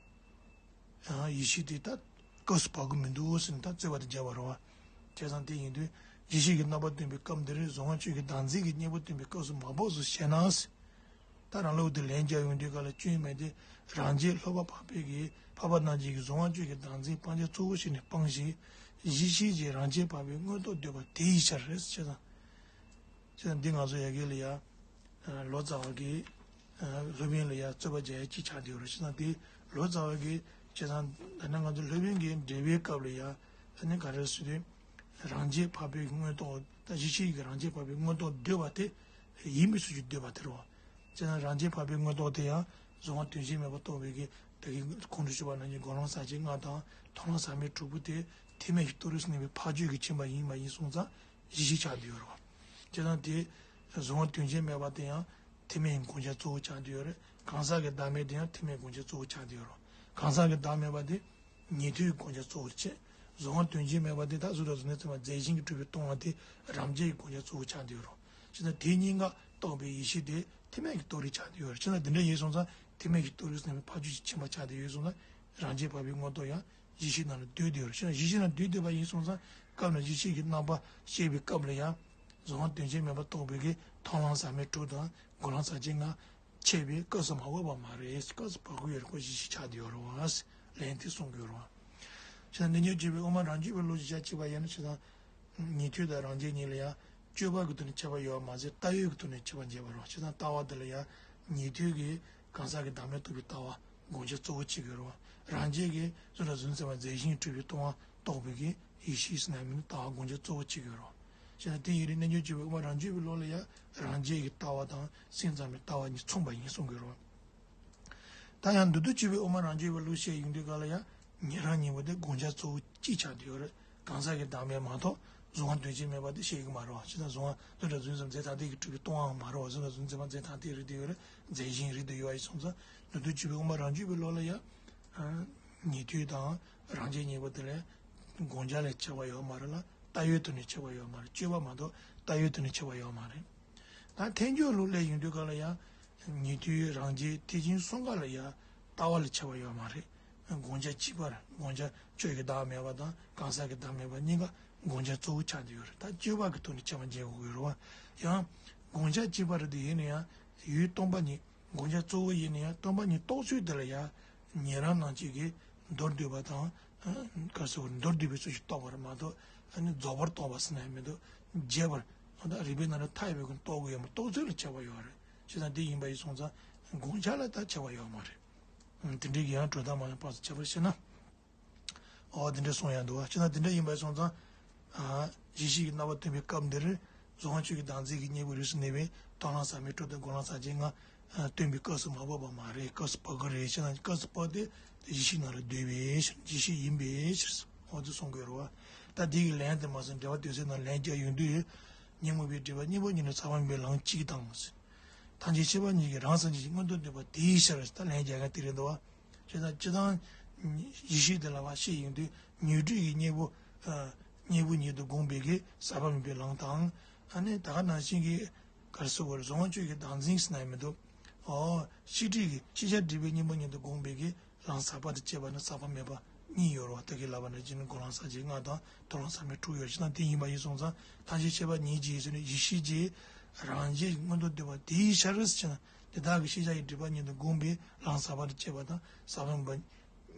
ཡང་ཡེ་ཤེས་དེ་ད་སྐབས་སུ་བབ་ཀྱི་མི་འདུག་ཟེར་ནས་ད་རྩོད་པ་དེ་བརྒྱབ་པ་རེད་བ། བྱས་ཙང་དེ་ཡིན་དུས་ཡེ་ཤེས་ཀྱི་རྣམ་པ་སྟོན་པའི་སྐབས་འདིར་གཟུང་བ་བཅུ་གི་བདག་འཛིན་གྱི་གཉེན་པོ་སྟོན་པའི་སྐབས་སུ་མ་བབས་སོ་ཞེ་ན། ད་རང་ལུགས་དེ་ལན་རྒྱག་ཡོང་དུས་ག་ལ་སྐྱོན་མེད་དེ་རང་རྒྱལ་ལྷོད་པ་འཕགས་པའི་གི་འཕགས་པ་རྣམས་ཀྱི་གཟུང་བ་བཅུ་གི་བདག་འཛིན་སྤང་བྱ་གཙོ་བོ་ཞིག་ནས་སྤངས་ཤིང་ཡེ་ཤེས་ཀྱི་རང་རྒྱལ་འཕགས་པའི་མངོན་རྟོགས་འདོད་པ་དེའི་ཕྱིར་རེད་ཟེར་བྱས་ཙང་། བྱས་ཙང་འདི་ང་ཚོ་ཡ་གི་ལ་ཡ། ལོ་ཙཱ་བ་གིས་སློབ་དཔོན་ལ་ཡང་རྩོད་པ་རྒྱག་ཡ་གཅིག་ཆགས་བསྡད་ཡོད་རེད། བྱས་ཙང་དེ་ལོ་ཙཱ་བ་གིས་བྱས་ཙང་ད་ནི་ང་ཚོ་སློབ་དཔོན་གྱི་འགྲེལ་པའི་སྐབས་ལ་ཡང་ཨ་ནི་ག་རེ་ཟེར་དུས་རང་རྒྱལ་འཕགས་པའི་མངོན་རྟོགས་ད་གཞི་ཤེས་ཀྱི་རང་རྒྱལ་འཕགས་པའི་མངོན་རྟོགས་འདོད་པ་དེ་ཡིན་པའི་ཚུལ་གྱིས་འདོད་པ་དེ་རེད་བ། བྱས་ཙང་རང་རྒྱལ་འཕགས་པའི་མངོན་རྟོགས་དེ་ཡང་གཟུང་བ་དོན་གཞན་མེད་པར་རྟོགས་པའི་གི་ད་གིན་གོང་དུ་ཞུས་པ་ནང་བཞིན་སྒོམ་ལམ་ཟག་བཅས་ལྔ་དང་མཐོང་ལམ་ཟག་མེད་དྲུག་པོ་དེ་ཐེག་དམན་གྱི་རྟོགས་རིགས་སུ་གནས་པའི་འཕགས་ཆོས་ཀྱི་ཁྱིམ་པ་ཡིན་པ་ཡིན་སོང་ཙང་། གཞི་ཤེས་ཆགས་བསྡད་ཡོད་རེད་བ། བྱས་ཙང་དེ་གཟུང་བ་དོན་གཞན་མེད་པ་དེ་ཡང་ཐེག་དམན་གྱི་བགོ་བཤའ་གཙོ་བོ་ཆགས་བསྡད་ཡོད་རེད། གང་ཟག་གི་བདག་མེད་དེ་ཡང་ཐེག་དམན་གྱི་བགོ་བཤའ་གཙོ་བོ་ཆགས་བསྡད་ཡོད་རེད། གང་ཟག་གི་བདག་མེད་པ་དེ་ཉན་ཐོས་ཀྱི་བགོ་བཤའ་གཙོ་བོར་བྱས། གཟུང་བ་དོན་གཞན་མེད་པ་དེ་ད་གཟུགས་དང་གཟུགས་མེད་ཚད་མ་རྫས་གཞན་གྱིས་གྲུབ་པའི་སྟོང་པ་དེ་རང་རྒྱལ་གྱི་བགོ་བཤའ་གཙོ་བོ་ཆགས་བསྡད་ཡོད་རེད། བྱས་ཙང་དེ་གཉིས་ཀ་རྟོགས་པའི་ཡེ་ཤེས་དེ་ཐེག་དམན་གྱི་རྟོགས་རིགས་ཆགས་བསྡད་ཡོད་རེད། བྱས་ཙང་དེ་འདྲ་ཡིན་སོང་ཙང་ཐེག་དམན་གྱི་རྟོགས་རིགས་སུ་གནས་པའི་འཕགས་ཆོས་ཀྱི་ཁྱིམ་པ་ཆགས་བསྡད་ཡོད་སོང་ན་རང་རྒྱལ་འཕགས་པའི་མངོན་རྟོགས་ཡང་། གཞི་ཤེས་ནང་ལ་སྡོད་བསྡད་ཡོད་རེད། གཞི་ཤེས་ནང་སྡོད་བསྡད་པ་ཡིན་སོང་ཙང་སྐབས་ལ་གཞི་ཤེས་ཀྱི་རྣམ་པ་ཤེས་པའི་སྐབས་ལ་ཡང་གཟུང་བ་དོན་གཞན་མེད་པར་རྟོགས་པའི་གི་མཐོང་ལམ་ཟག་མེད་དྲུག་དང་སྒོམ་ལམ་ཟག་བཅས་ལྔ་འཆད་པའི་སྐབས་སུ་མ་བབས་པ་མ་རེད། སྐབས་སུ་བབས་ཀྱི་ཡོད་རེད། ཁོ་གཞི་ཤེས་ཆགས་བསྡད་ཡོད་རེད་བ། ལན་དེ་གསུང་གི་ཡོད་རེད་བ། བྱས་ཙང་རྣལ་འབྱོར་སྤྱོད་པའི་དབུ་མ་རང་རྒྱུད་པའི་ལུགས་ཀྱི་ཆ་བྱས་པ་ཡིན་ན་བྱས་ཙང་ཉན་ཐོས་དང་རང་རྒྱལ་གཉིས་ལ་ཡང་སྤྱོད་པ་གི་ཐོག་ནས་ཁྱད་པར་ཡོད་པ་མ་ཟད་ལྟ་བའི་གི་ཐོག་ནས་ཁྱད་པར་འབྱེད་པ་རེད་བ། བྱས་ཙང་ལྟ་བ་འདི་ལ་ཡང་ཉན་ཐོས་ཀྱི་གང་ཟག་གི་བདག་མེད་རྟོགས་པའི་ལྟ་བ་བགོ་བཤའ་གཙོ་བོ་གཅིག་ཡོད་རེད་བ། རང་རྒྱལ་གྱི་གཟུགས་དང་གཟུགས་མེད་ཚད་མ་རྫས་གཞན་གྱིས་གྲུབ་པའི་སྟོང་པ་རྟོགས་པའི་གི་ཡེ་ཤེས་ཟེར་ན་མིན་ལྟ་བ་བགོ་བཤའ་གཙོ་བོ་གཅིག་ཡོད་རེད་བ། བྱས་ཙང་དེ་ཡིན་རིང་རྣལ་འབྱོར་སྤྱོད་པའི་དབུ་མ་རང་རྒྱུད་པའི་ལུགས་ལ་ཡང་རང་རྒྱལ་གྱི་ལྟ་བ་དང་སེམས་ཙམ་པའི་ལྟ་བ་གཉིས་མཚུངས་པ་ཡིན་གསུང་གི་ཡོད་རེད་བ། ད་ཡང་མདོར་བསྡུས་སྤྱོད་པའི་དབུ་མ་རང་རྒྱུད་པའི་ལུགས་བཤད་ཡོང་དུས་ག་ལ་ཡང་ཉན་རང་གཉིས་པོ་དེ་བགོ་བཤའ་གཙོ་བོ་གཅིག་ཆགས་བསྡད་ཡོད་རེད། གང་ཟག་གི་བདག་མེད་མ་གཏོགས་གཟུང་བ་དོན་གཞན་མེད་པ་དེ་བཤད་ཀྱི་མ་རེད་བ། བྱས་ཙང་གཟུང་བ་གཟུགས་དང་གཟུགས་མེད་ཚད་མ་རྫས་ཐ་དད་ཀྱིས་གྲུབ་པའི་སྟོང་པའང་མ་རེད་བ། གཟུགས་དང་གཟུགས་མེད་ཚད་མ་རྫས་ཐ་དད་རེད་དེ་ཡོད་རེད། རྫས་གཞན་རེད་དེ་ཡོད་བ་ཡིན་སོང་ཙང་མདོར་བསྡུས་སྤྱོད་པའི་དབུ་མ་རང་རྒྱུད་པའི་ལུགས་ལ་ཡང་ཉན་ཐོས་དང་རང་རྒྱལ་གཉིས་པོ་དེ་ལ་བགོ་བཤའ་ལ་ཁྱད་པར་ཡོད་མ་རེད་ལ་ལྟ་བའི་ཐོག་ནས་ཁྱད་པར་ཡོད་མ་རེད། སྤྱོད་པ་མ་གཏོགས་ལྟ་བའི་ཐོག་ནས་ཁྱད་པར་ཡོད་མ་རེད། ད་ཐལ་འགྱུར་ལུགས་ལ་ཡོང་དུས་ག་ལ་ཡང་ཉན་ཐོས་རང་རྒྱལ་ཐེག་ཆེན་གསུམ་ཀ་ལ་ཡང་ལྟ་བ་ལ་ཁྱད་པར་ཡོད་མ་རེད། བགོ་བཤའ་གཅིག་པ་རེད། བགོ་བཤའ་ཆོས་ཀྱི་བདག་མེད་པ་དང་གང་ཟག་གི་བདག་མེད་པ་གཉིས་ཀ་བགོ་བཤའ་གཙོ་བོ་ཆགས་བསྡད་ཡོད་རེད། ད་སྤྱོད་པ་གི་ཐོག་ནས་ཁྱད་པར་འབྱེད་དགོས་ཀྱི་རེད་བ། ཡང་བགོ་བཤའ་གཅིག་པ་རེད་དེ་ཡིན་ན་ཡང་ཡུལ་སྟོང་པ་ཉིད་བགོ་བཤའ་གཙོ་བོ་ཡིན་ན་ཡང་སྟོང་པ་ཉིད་རྟོགས་ཚུལ་དེ་ལ་ཡང་ཉན་རང་རྣམས་ཀྱིས་མདོར་བསྡུས་པ་དང་ག་སོགས་མདོར་བསྡུས་པའི་ཚུལ་གྱིས་རྟོགས་པ་རེད་མ་གཏོགས་ཨ་ནི་རྫོགས་པར་རྟོགས་པ་ཟེར་ན་ཡང་མི་འདུག་རྒྱས་པར་ད་རིགས་པའི་ནང་ལ་མཐའ་ཡས་པའི་སྒོ་ནས་རྟོགས་དགོས་ཡོད་མ་རྟོགས་ཚུལ་ལ་ཁྱད་པར་ཡོད་རེད། བྱས་ཙང་དེ་ཡིན་པ་ཡིན་སོང་ཙང་བགོ་བཤའ་ལ་ད་ཁྱད་པར་ཡོད་མ་རེད། དེ་འདྲའི་གི་ཡང་གྲོལ་སྟངས་མ་ཡང་དཔག་ཏུ་ཁྱད་པར་བཤད་ན། འོ་དེ་འདྲ་གསུངས་ཡང་འདུག་བ། བྱས་ན་དེ་འདྲ་ཡིན་པ་སོང་ཙང་། གཞི་ཤེས་ཀྱི་རྣམ་པ་སྟོན་པའི་སྐབས་འདིར་གཟུང་བ་ཆོས་ཀྱི་བདག་འཛིན་གྱི་གཉེན་པོ་རིགས་སུ་གནས་པའི་མཐོང་ལམ་ཟག་མེད་དྲུག་དང་སྒོམ་ལམ་ཟག་བཅས་ལྔ་སྟོན་པའི་སྐབས་སུ་མ་བབས་པ་མ་རེད། སྐབས་སུ་བབས་ཀྱི་རེད། བྱས་ན་སྐབས་སུ་བབས་ཏེ་གཞི་ཤེས་ནང་ལ་སྡོད་པའི་ཕྱིར་གཞི་ཤེས་ཡིན་པའི་ཕྱིར་འོ་དེ་གསུང་དགོས་རེད་བ། ད་འདི་གི་ལན་དེ་མ་ཟད་འགྲེལ་པ་དོན་གསལ་ནང་ལན་རྒྱག་ཡོང་དུས་ཉོན་མོངས་པའི་སྒྲིབ་པ་གཉེན་པོ་ཉིད་ནི་ས་བོན་པའི་ལམ་གཅིག་དང་། ཐམས་ཅད་ཤེས་པ་ཉིད་ཀྱིས་རང་སངས་རྒྱས་ཀྱི་མངོན་རྟོགས་འདོད་པ་དེའི་ཕྱིར་ད་ལན་རྒྱག་མཁན་དེ་རེད་འདུག་བ། བྱས་ཙང་སྤྱིར་བཏང་ཡེ་ཤེས་དེ་ལ་བ་ཤེས་ཡོང་དུས་ཉོན་སྒྲིབ་ཀྱི་གཉེན་པོ། གཉེན་པོ་ཉིད་དུ་བསྒོམས་པའི་གི་ཟག་པ་མེད་པའི་ལམ་དང་། ཨ་ནི་ད་ག་ནང་བཞིན་གྱི་ག་རེ་ཟེར་དགོས་རེད། གཟུང་བ་ཆོས་ཀྱི་བདག་འཛིན་ཟེར་ན་ཡང་མི་འདུག་འོ་ཤེས་སྒྲིབ་ཀྱི་ཤེས་བྱ་སྒྲིབ་པའི་གཉེན་པོ་ཉིད་དུ་བསྒོམས་པའི་གི་ལམ་ཟག་པ་དང་བཅས་པ་ནི་ཟག་པ་མེད་པ་གཉིས་ཡོད་རེད་བ། ད་གིན་ལབ་པ་ནང་བཞིན་ནི་སྒོམ་ལམ་ཟག་བཅས་ལྔ་དང་མཐོང་ལམ་ཟག་མེད་དྲུག་ཡོད། བྱས་ཙང་དེ་ཡིན་པ་ཡིན་སོང་ཙང་ཐམས་ཅད་ཤེས་པ་ཉིད་ཀྱིས་ཟེར་ནས་ཡེ་ཤེས་ཀྱིས་རང་རྒྱལ་གྱི་མངོན་རྟོགས་འདོད་པ་དེའི་ཕྱིར་ཟེར་ན། དེ་དག་གི་ཤེས་བྱ་ཡི་སྒྲིབ་པ་ཉིད་དུ་བསྒོམས་པའི་ལམ་ཟག་པ་དང་བཅས་པ་དང་ཟག་པ་མེད་པ་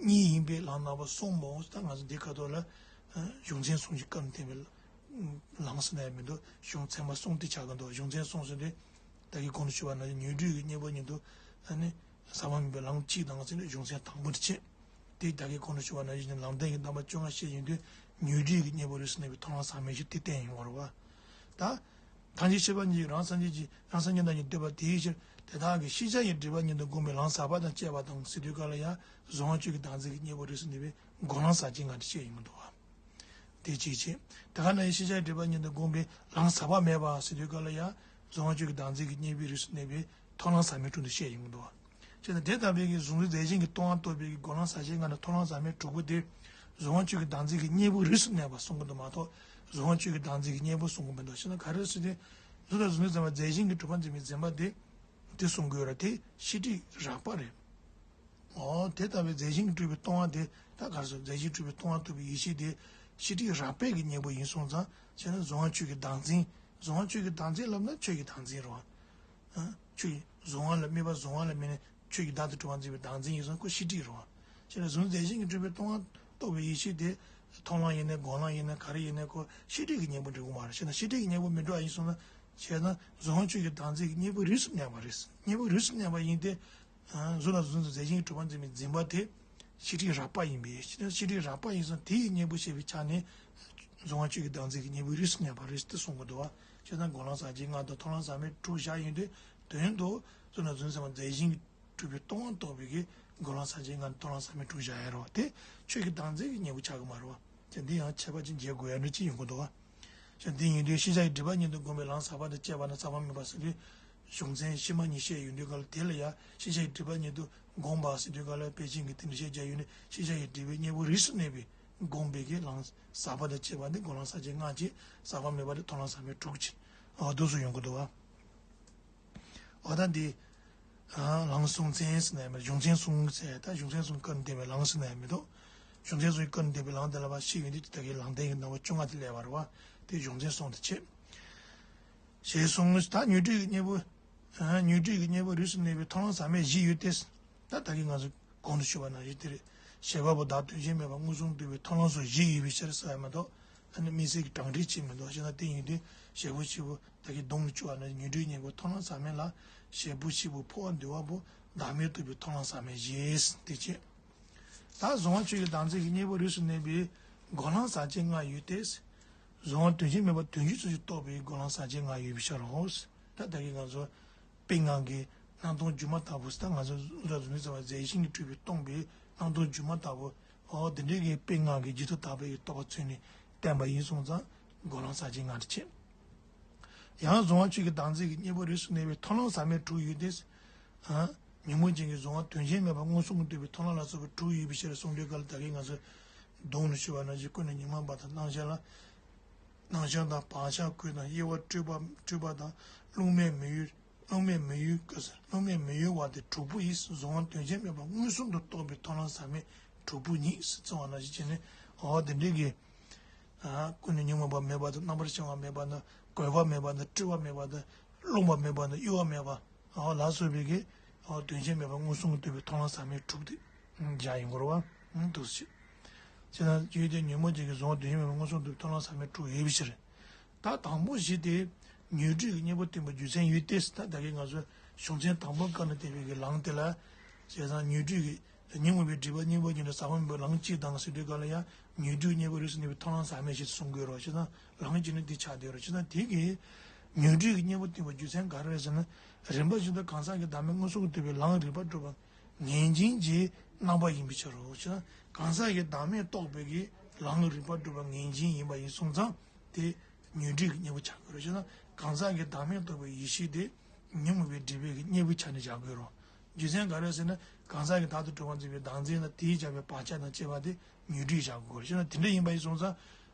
གཉིས་ཡིན་པའི་ལམ་རྣམ་པ་གསུམ་མོ། ད་ང་ཚོ་འདི་ཁ་ཐོག་ལ་གཞུང་ཚན་གསུམ་གྱི་སྐབས་ནས་བསྟན་པའི་ལམ་ཟེར་ན་ཡང་མི་འདུག་གཞུང་ཚན་མ་གསུམ་དེ་ཆགས་ཀྱི་འདུག་གཞུང་ཚན་གསུམ་ཟེར་དུས་ད་གིན་གོང་དུ་ཞུས་པ་ནང་བཞིན་ཉོན་སྒྲིབ་ཀྱི་གཉེན་པོ་ཉིད་དུ་ཨ་ནི་ཟག་པ་མེད་པའི་ལམ་གཅིག་དང་ཟེར་ནས་གཞུང་ཚན་དང་པོ་དེ་བྱས། དེ་ད་གིན་གོང་དུ་ཞུས་པ་ནང་བཞིན་ལམ་བདེན་གྱི་རྣམ་པ་བཅོ་ལྔ་བཤད་ཡོང་དུས་ཉོན་སྒྲིབ་ཀྱི་གཉེན་པོ་རིགས་སུ་གནས་པའི་མཐོང་ལམ་ཟག་མེད་ཀྱི་དེ་བསྟན་ཡོང་བ་རེད་བ། ད། ཐམས་ཅད་ཤེས་པ་ཉིད་ཀྱིས་རང་སངས་རྒྱས་ཀྱི་རང་སངས་རྒྱས་རྣམས་ཀྱི་འདོད་པ་དེའི་ཕྱིར་དེ་དག་གི་ཤེས་བྱ་ཡི་སྒྲིབ་པ་ཉིད་དུ་བསྒོམས་པའི་ལམ་ཟག་པ་དང་བཅས་པ་དང་ཟེར་དུས་ག་ལ་ཡང་གཟུང་བ་ཆོས་ཀྱི་བདག་འཛིན་གྱི་གཉེན་པོ་རིགས་སུ་གནས་པའི་སྒོམ་ལམ་ཟག་བཅས་ལྔ་དེ་བཤད་ཡོང་གི་འདུག་བ། དེ་གཅིག་བྱས། དེ་ག་ནང་བཞིན་ཤེས་བྱ་སྒྲིབ་པ་ཉིད་དུ་བསྒོམས་པའི་ལམ་ཟག་པ་མེད་པ་ཟེར་དུས་སྐབས་ལ་ཡང་གཟུང་བ་ཆོས་ཀྱི་བདག་འཛིན་གྱི་གཉེན་པོའི་རིགས་སུ་གནས་པའི་ཐོབ་ལམ་ཟག་མེད་དྲུག་འདི་བཤད་ཡོང་གི་འདུག་བ། བྱས་ན་དེ་ལྟ་བུའི་གི་གཟུང་འཛིན་རྫས་གཞན་གྱིས་སྟོང་པ་རྟོགས་པའི་གི་སྒོམ་ལམ་ཟག་བཅས་ལྔ་དང་ཐོབ་ལམ་ཟག་མེད་དྲུག་པོ་དེ་གཟུང་བ་ཆོས་ཀྱི་བདག་འཛིན་གྱི་གཉེན་པོའི་རིགས་སུ་གནས་པ་གསུང་གི་འདུག་མ་གཏོགས་གཟུང་བ་ཆོས་ཀྱི་བདག་འཛིན་གྱི་གཉེན་པོ་གསུང་གི་མི་འདུག། བྱས་ན་ག་རེ་ཟེར་དུས་གཟུགས་དང་གཟུགས་མེད་ཟེར་བ་རྫས་གཞན་གྱིས་གྲུབ་པར་འཛིན་པའི་འཛིན་པ་དེ་དེ་གསུང་གི་ཡོད་ར། དེ་ཤེས་སྒྲིབ་རགས་པ་རེད། འོ་དེ་ལྟ་བུའི་རྫས་གཞན་གྱིས་གྲུབ་པའི་སྟོང་པ་དེ་ད་ག་རེ་ཟེར། རྫས་གཞན་གྱིས་གྲུབ་པའི་སྟོང་པ་རྟོགས་པའི་ཡེ་ཤེས་དེ་ཤེས་སྒྲིབ་རགས་པའི་གི་གཉེན་པོ་ཡིན་སོང་ཙང་། བྱས་ན་གཟུང་བ་ཆོས་ཀྱི་བདག་འཛིན། གཟུང་བ་ཆོས་ཀྱི་བདག་འཛིན་ལབ་ན་ཆོས་ཀྱི་བདག་འཛིན་རེད་བ། ཨ། ཆོས་ཀྱི་གཟུང་བ་ལ་དམིགས་པ་གཟུང་བ་ལ་དམིགས་ནས་ཆོས་ཀྱི་བདག་ཏུ་གྲུབ་པར་འཛིན་པའི་བདག་འཛིན་ཡིན་སོང་ཁོ་ཤེས་སྒྲིབ་རེད་བ། བྱས་ན་གཟུང་རྫས་གཞན་གྱིས་གྲུབ་པའི་སྟོང་པ་རྟོགས་པའི་ཡེ་ཤེས་དེ་ཐོབ་ལམ་ཡིན་ནའི་སྒོམ་ལམ་ཡིན་ནའི་ག་རེ་ཡིན་ནའི་ཁོ་ཤེས་སྒྲིབ་ཀྱི་གཉེན་པོ་འགྲིག་གི་མ་རེད། བྱས་ན་ཤེས་སྒྲིབ་ཀྱི་གཉེན་པོ་མི་འགྲོ་བ་ཡིན་སོང་ན། བྱས་ན་གཟུང་བ་ཆོས་ཀྱི་བདག་འཛིན་གྱི་གཉེན་པོའི་རིགས་སུ་གནས་པ་རེད། གཉེན་པོའི་རིགས་སུ་གནས་པ་ཡིན་ཏེ། གཟུགས་ལ་གཟུགས་འཛིན་རྫས་གཞན་གྱིས་གྲུབ་པར་འཛིན་པའི་འཛིན་པ་དེ་ཤེས་སྒྲིབ་རགས་པ་ཡིན་པས། ཤེས་སྒྲིབ་རགས་པ་ཡིན་ཙང་དེ་ཡི་གཉེན་པོ་བཤད་པའི་ཆ་ནས་གཟུང་བ་ཆོས་ཀྱི་བདག་འཛིན་གྱི་གཉེན་པོའི་རིགས་སུ་གནས་པ་རེད་དེ་གསུང་གི་འདུག་བ། བྱས་ཙང་སྒོམ་ལམ་ཟག་བཅས་ལྔ་དང་ཐོབ་ལམ་ཟག་མེད་དྲུག་བཞག་ཡོང་དུས་དོན་དུ་གཟུགས་ལ་གཟུགས་འཛིན་རྫས་གཞན་གྱིས་གྲུབ་པའི་སྟོང་པ་རྟོགས་པའི་གི་སྒོམ་ལམ་ཟག་བཅས་ལྔ་དང་ཐོབ་ལམ་ཟག་མེད་དྲུག་བཞག་ཡ་རེད་བ། དེ་ཆོས་ཀྱི་བདག་འཛིན་གྱི་གཉེན་པོ་ཆགས་ཀྱི་མ་རེད་བ། ཅེས་འདི་ཡང་ཁྱད་པར་ཅན་འབྱེད་དགོས་ཡ་འདྲ་ཅིག་ཡོང་གི་འདུག་བ། ཅེས་འདི་ཡིན་དུས་ཤེས་བྱ་ཡི་སྒྲིབ་པ་ཉིད་དུ་བསྒོམས་པའི་ལམ་ཟག་པ་དང་བཅས་པ་ནི་ཟག་པ་མེད་པ་ཟེར་དུས་གཞུང་ཚན་ཕྱི་མ་གཉིས་བཤད་ཡོང་དུས་ག་ལ་དེ་ལ་ཡང་ཤེས་བྱ་ཡི་སྒྲིབ་པ་ཉིད་དུ་བསྒོམས་པ་ཟེར་དུས་ག་ལ་དཔེ་ཅན་གྱི་དེ་འདྲ་བཤད་རྒྱ་ཡོད་ནས་ཤེས་བྱ་ཡི་སྒྲིབ་པའི་གཉེན་པོའི་རིགས་སུ་གནས་པའི་བསྒོམས་པའི་གི་ལམ་ཟག་པ་དང་བཅས་པ་ནི་སྒོམ་ལམ་ཟག་བཅས་ལྔ་ཅེས་ཟག་པ་མེད་པ་དང་ཐོབ་ལམ་ཟག་མེད་དྲུག་ཅེས་འོ་འདུག་སེ་ཡོང་གི་འདུག་བ། འོ་ད་འདི། ལམ་གསུང་ཚན་ཟེར་ན་ཡང་མི་གཞུང་ཚན་གསུམ་ཟེར་ད་གཞུང་ཚན་གསུམ་བཀར་ནས་བསྟན་པའི་ལམ་ཟེར་ན་ཡང་མི་འདུག་གཞུང་ཚན་གསུམ་བཀར་ནས་བསྟན་པའི་ལམ་དེ་ལ་བ་ཤེས་ཡོན་དེ་ད་གའི་ལམ་བསྟན་གྱི་རྣམ་པ་བཅོ་ལྔ་དེ་སླེབས་པ་རེད་བ། དེ་གཞུང་ཚན་གསུམ་དུ་ཕྱེ། ཞེས་གསུངས། ད་ཉོན་སྒྲིབ་ཀྱི་གཉེན་པོ། ཉོན་སྒྲིབ་ཀྱི་གཉེན་པོ་རིགས་སུ་གནས་པའི་ཐོབ་ལམ་ཟག་མེད་བཞི་ཡོད་དེ། ད་ད་གིན་ང་ཚོ་གོང་དུ་ཞུས་པ་ནང་བཞིན་དེ་རེད། བྱེད་པ་པོ་བདག་དོན་གཞན་མེད་པར་མངོན་སུམ་རྟོགས་པའི་ཐོབ་ལམ་སོགས་བཞི་ཡོད་པའི་ཕྱིར་ཟེར་ཡ་མ་གཏོགས་ཨ་ནི་དམིགས་བསལ་གྱི་གྲ་སྒྲིག་བྱེད་མི་འདུག་ཞེ་ན། དེ་ཡིན་དུས་བྱེད་པོ་བྱེད་པོ་ད་གིན་སྡོམ་ལ་བཅུག་པ་ནང་བཞིན་ཉོན་སྒྲིབ་གཉེན་པོ་ཐོབ་ལམ་ཟག་མེད་ལ། བྱེད་པོ་བྱེད་པོ་འཕོ་བ་འདུལ་བ་པོ་བདག་མེད་རྟོགས་པའི་ཐོབ་ལམ་ཟག་མེད་བཞི་སྟེ་བྱེད། ད་གཟུང་བ་ཆོས་ཀྱི་བདག་འཛིན་གྱི་གཉེན་པོ་རིགས་སུ་གནས་པའི་སྒོམ་ལམ་ཟག་བཅས་ལྔ་ཡོད་དེ། གཟུང་བ་དོན་གཞན་མེད་པར་དོན་གཞན་སོ་སོར་རྟོགས་པའི་སྒོམ་ལམ་ཟག་བཅས་ལྔ་ཡོད་པའི་ཕྱིར་རོ། ད་ད་གིན་ང་ཚོ་དཔེ་ལྔ་གི་སྣང་སྟོང་སྒྱུ་མ་ལྟ་བུ་ཟེར། ད་ང་ཚོ་གཟུགས་ལ་གཟུགས་འཛིན་རྫས་གཞན་གྱིས་གྲུབ་པའི་སྟོང་པའི་སྣང་སྟོང་སྒྱུ་མ་ལྟ་བུ། འོ་དེ་འདྲའི་གི་དཔེ་ལྔ་གི་རྗེས་ཐོབ་དག་པའི་གི་རྟོག་པ་མཚོན་ནས་བསྟན་པ་ཡིན་སོང་ཙང་སྒོམ་ལམ་ཟག་བཅས་ལྔ་དེ་བྱེད། ཡང་གཟུང་བ་ཆོས་ཀྱི་བདག་འཛིན་གྱི་གཉེན་པོ་རིགས་སུ་གནས་པའི་ཐོབ་ལམ་ཟག་མེད་དྲུག་ཡོད་དེ། ཉོན་མོངས་ཅན་གྱི་གཟུང་བ་དོན་གཞན་མེད་པར་མངོན་སུམ་དུ་རྟོགས་པའི་ཐོབ་ལམ་ལ་སོགས་པའི་དྲུག་ཡོད་པའི་ཕྱིར་གསུངས་དུས་ག་ལ་ད་གིན་ང་ཚོས་སྡོམ་ལ་ཞུས་པ་ནང་བཞིན་ཀུན་ནས་ཉོན་མོངས་པ་དང་སྣང་ཤར་ལ། སྣང་ཤར་དང་བག་ཆགས་ཀུན་དང་དབྱེ་བ་སྤྲོས་པ་སྤྲོས་པ་དང་བླུགས་མེད་མི་གཡོ། བླུགས་མེད་མི་གཡོ་ཀུན་ཟེར། བླུགས་མེད་མི་གཡོ་བ་དེ་དྲུག་པོ་ཡིས་གཟུང་བ་དོན་གཞན་མེད་པར་མངོན་སུམ་དུ་རྟོགས་པའི་ཐོབ་ལམ་ཟག་མེད་དྲུག་པོ་ཉིད་ཟེར་གསུངས་པ་ནང་བཞིན་བྱས་ནས། འོ་དེ་འདྲའི་གི། ཀུན་ནས་ཉོན་མོངས་པ་མེད་པ་དང་རྣམ་པར་ཤེས་པ་མེད་པ་དང་གོས་པ་མེད་པ་དང་སྤྲོས་པ་མེད་པ་དང་བླུགས་པ་མེད་པ་དང་གཡོ་བ་མེད་པ། འོ་ལ་སོགས་པའི་གི། འོ་དོན་གཞན་མེད་པར་མངོན་སུམ་དུ་རྟོགས་པའི་ཐོབ་ལམ་ཟག་མེད་དྲུག་དེ་བཞག་ཡོང་གི་རེད་བ། འདུག་སེ། བྱས་ན་ཡོད་དེ་ཉོན་མོངས་ཅན་གྱི་གཟུང་བ་དོན་གཞན་མེད་པར་མངོན་སུམ་དུ་རྟོགས་པའི་ཐོབ་ལམ་ཟག་མེད་དྲུག་ཡོད་པའི་ཕྱིར། ད་དང་པོ་བཞི་དེ། ཉོན་སྒྲིབ་ཀྱི་གཉེན་པོ་བསྟན་པའི་རྒྱུ་མཚན་ཡོད་དེ། ད་ད་གིན་ང་ཚོས་གཞུང་ཚན་དང་པོ་བཀར་ནས་བསྟན་པའི་གི་ལམ་དེ་ལ། བྱས་ཙང་ཉོན་སྒྲིབ་ཀྱི། ཉོན་མོངས་པའི་སྒྲིབ་པ་གཉེན་པོ་ཉིད་དུ་ཟག་པ་མེད་པའི་ལམ་གཅིག་དང་ཟེར་དུས་ག་ལ་ཡང་ཉོན་སྒྲིབ་གཉེན་པོ་རིགས་སུ་གནས་པའི་ཐོབ་ལམ་ཟག་མེད་ཞེས་གསུང་དགོས་རོ། བྱས་ཙང་ལམ་གཅིག་ནི་འདི་ཆགས་བསྡད་རོ། བྱས་ཙང་དེ་གི་ཉོན་སྒྲིབ་ཀྱི་གཉེན་པོ་བསྟན་པའི་རྒྱུ་མཚན་ག་རེ་རེད་ཟེར་ན། རིམ་པ་བཞིན་དུ་གང་ཟག་གི་བདག་མེད་མངོན་སུམ་དུ་རྟོགས་པའི་ལམ་རིགས་པ་སྒྲུབ་པ་ངེས་ཅན་གྱི་རྣམ་པ་ཡིན་པའི་ཕྱིར་རོ། བྱས་ཙང་གང་ཟག་གི་བདག་མེད་རྟོགས་པའི་གི་ལམ་རིགས་པ་སྒྲུབ་པ་ངེས་ཅན་ཡིན་པ་ཡིན་སོང་ཙང་། དེ་ཉོན་སྒྲིབ་ཀྱི་གཉེན་པོ་ཆགས་དགོས་རེད། བྱས་ན་གང་ཟག་གི་བདག་མེད་རྟོགས་པའི་ཡེ་ཤེས་དེ་ཉོན་མོངས་པའི་སྒྲིབ་པའི་གི་གཉེན་པོའི་ཆ་ནས་བཞག་དགོས་རེད། རྒྱུ་མཚན་ག་རེ་ཟེར་ན་གང་ཟག་གི་བདག་ཏུ་གྲུབ་པར་འཛིན་པའི་བདག་འཛིན་དང་དེས་བཞག་པའི་བག་ཆགས་དང་བཅས་པ་དེ་ཉོན་སྒྲིབ་བཞག་དགོས་རེད། བྱས་ན་དེ་འདྲ་ཡིན་པ་ཡིན་སོང་ཙང་།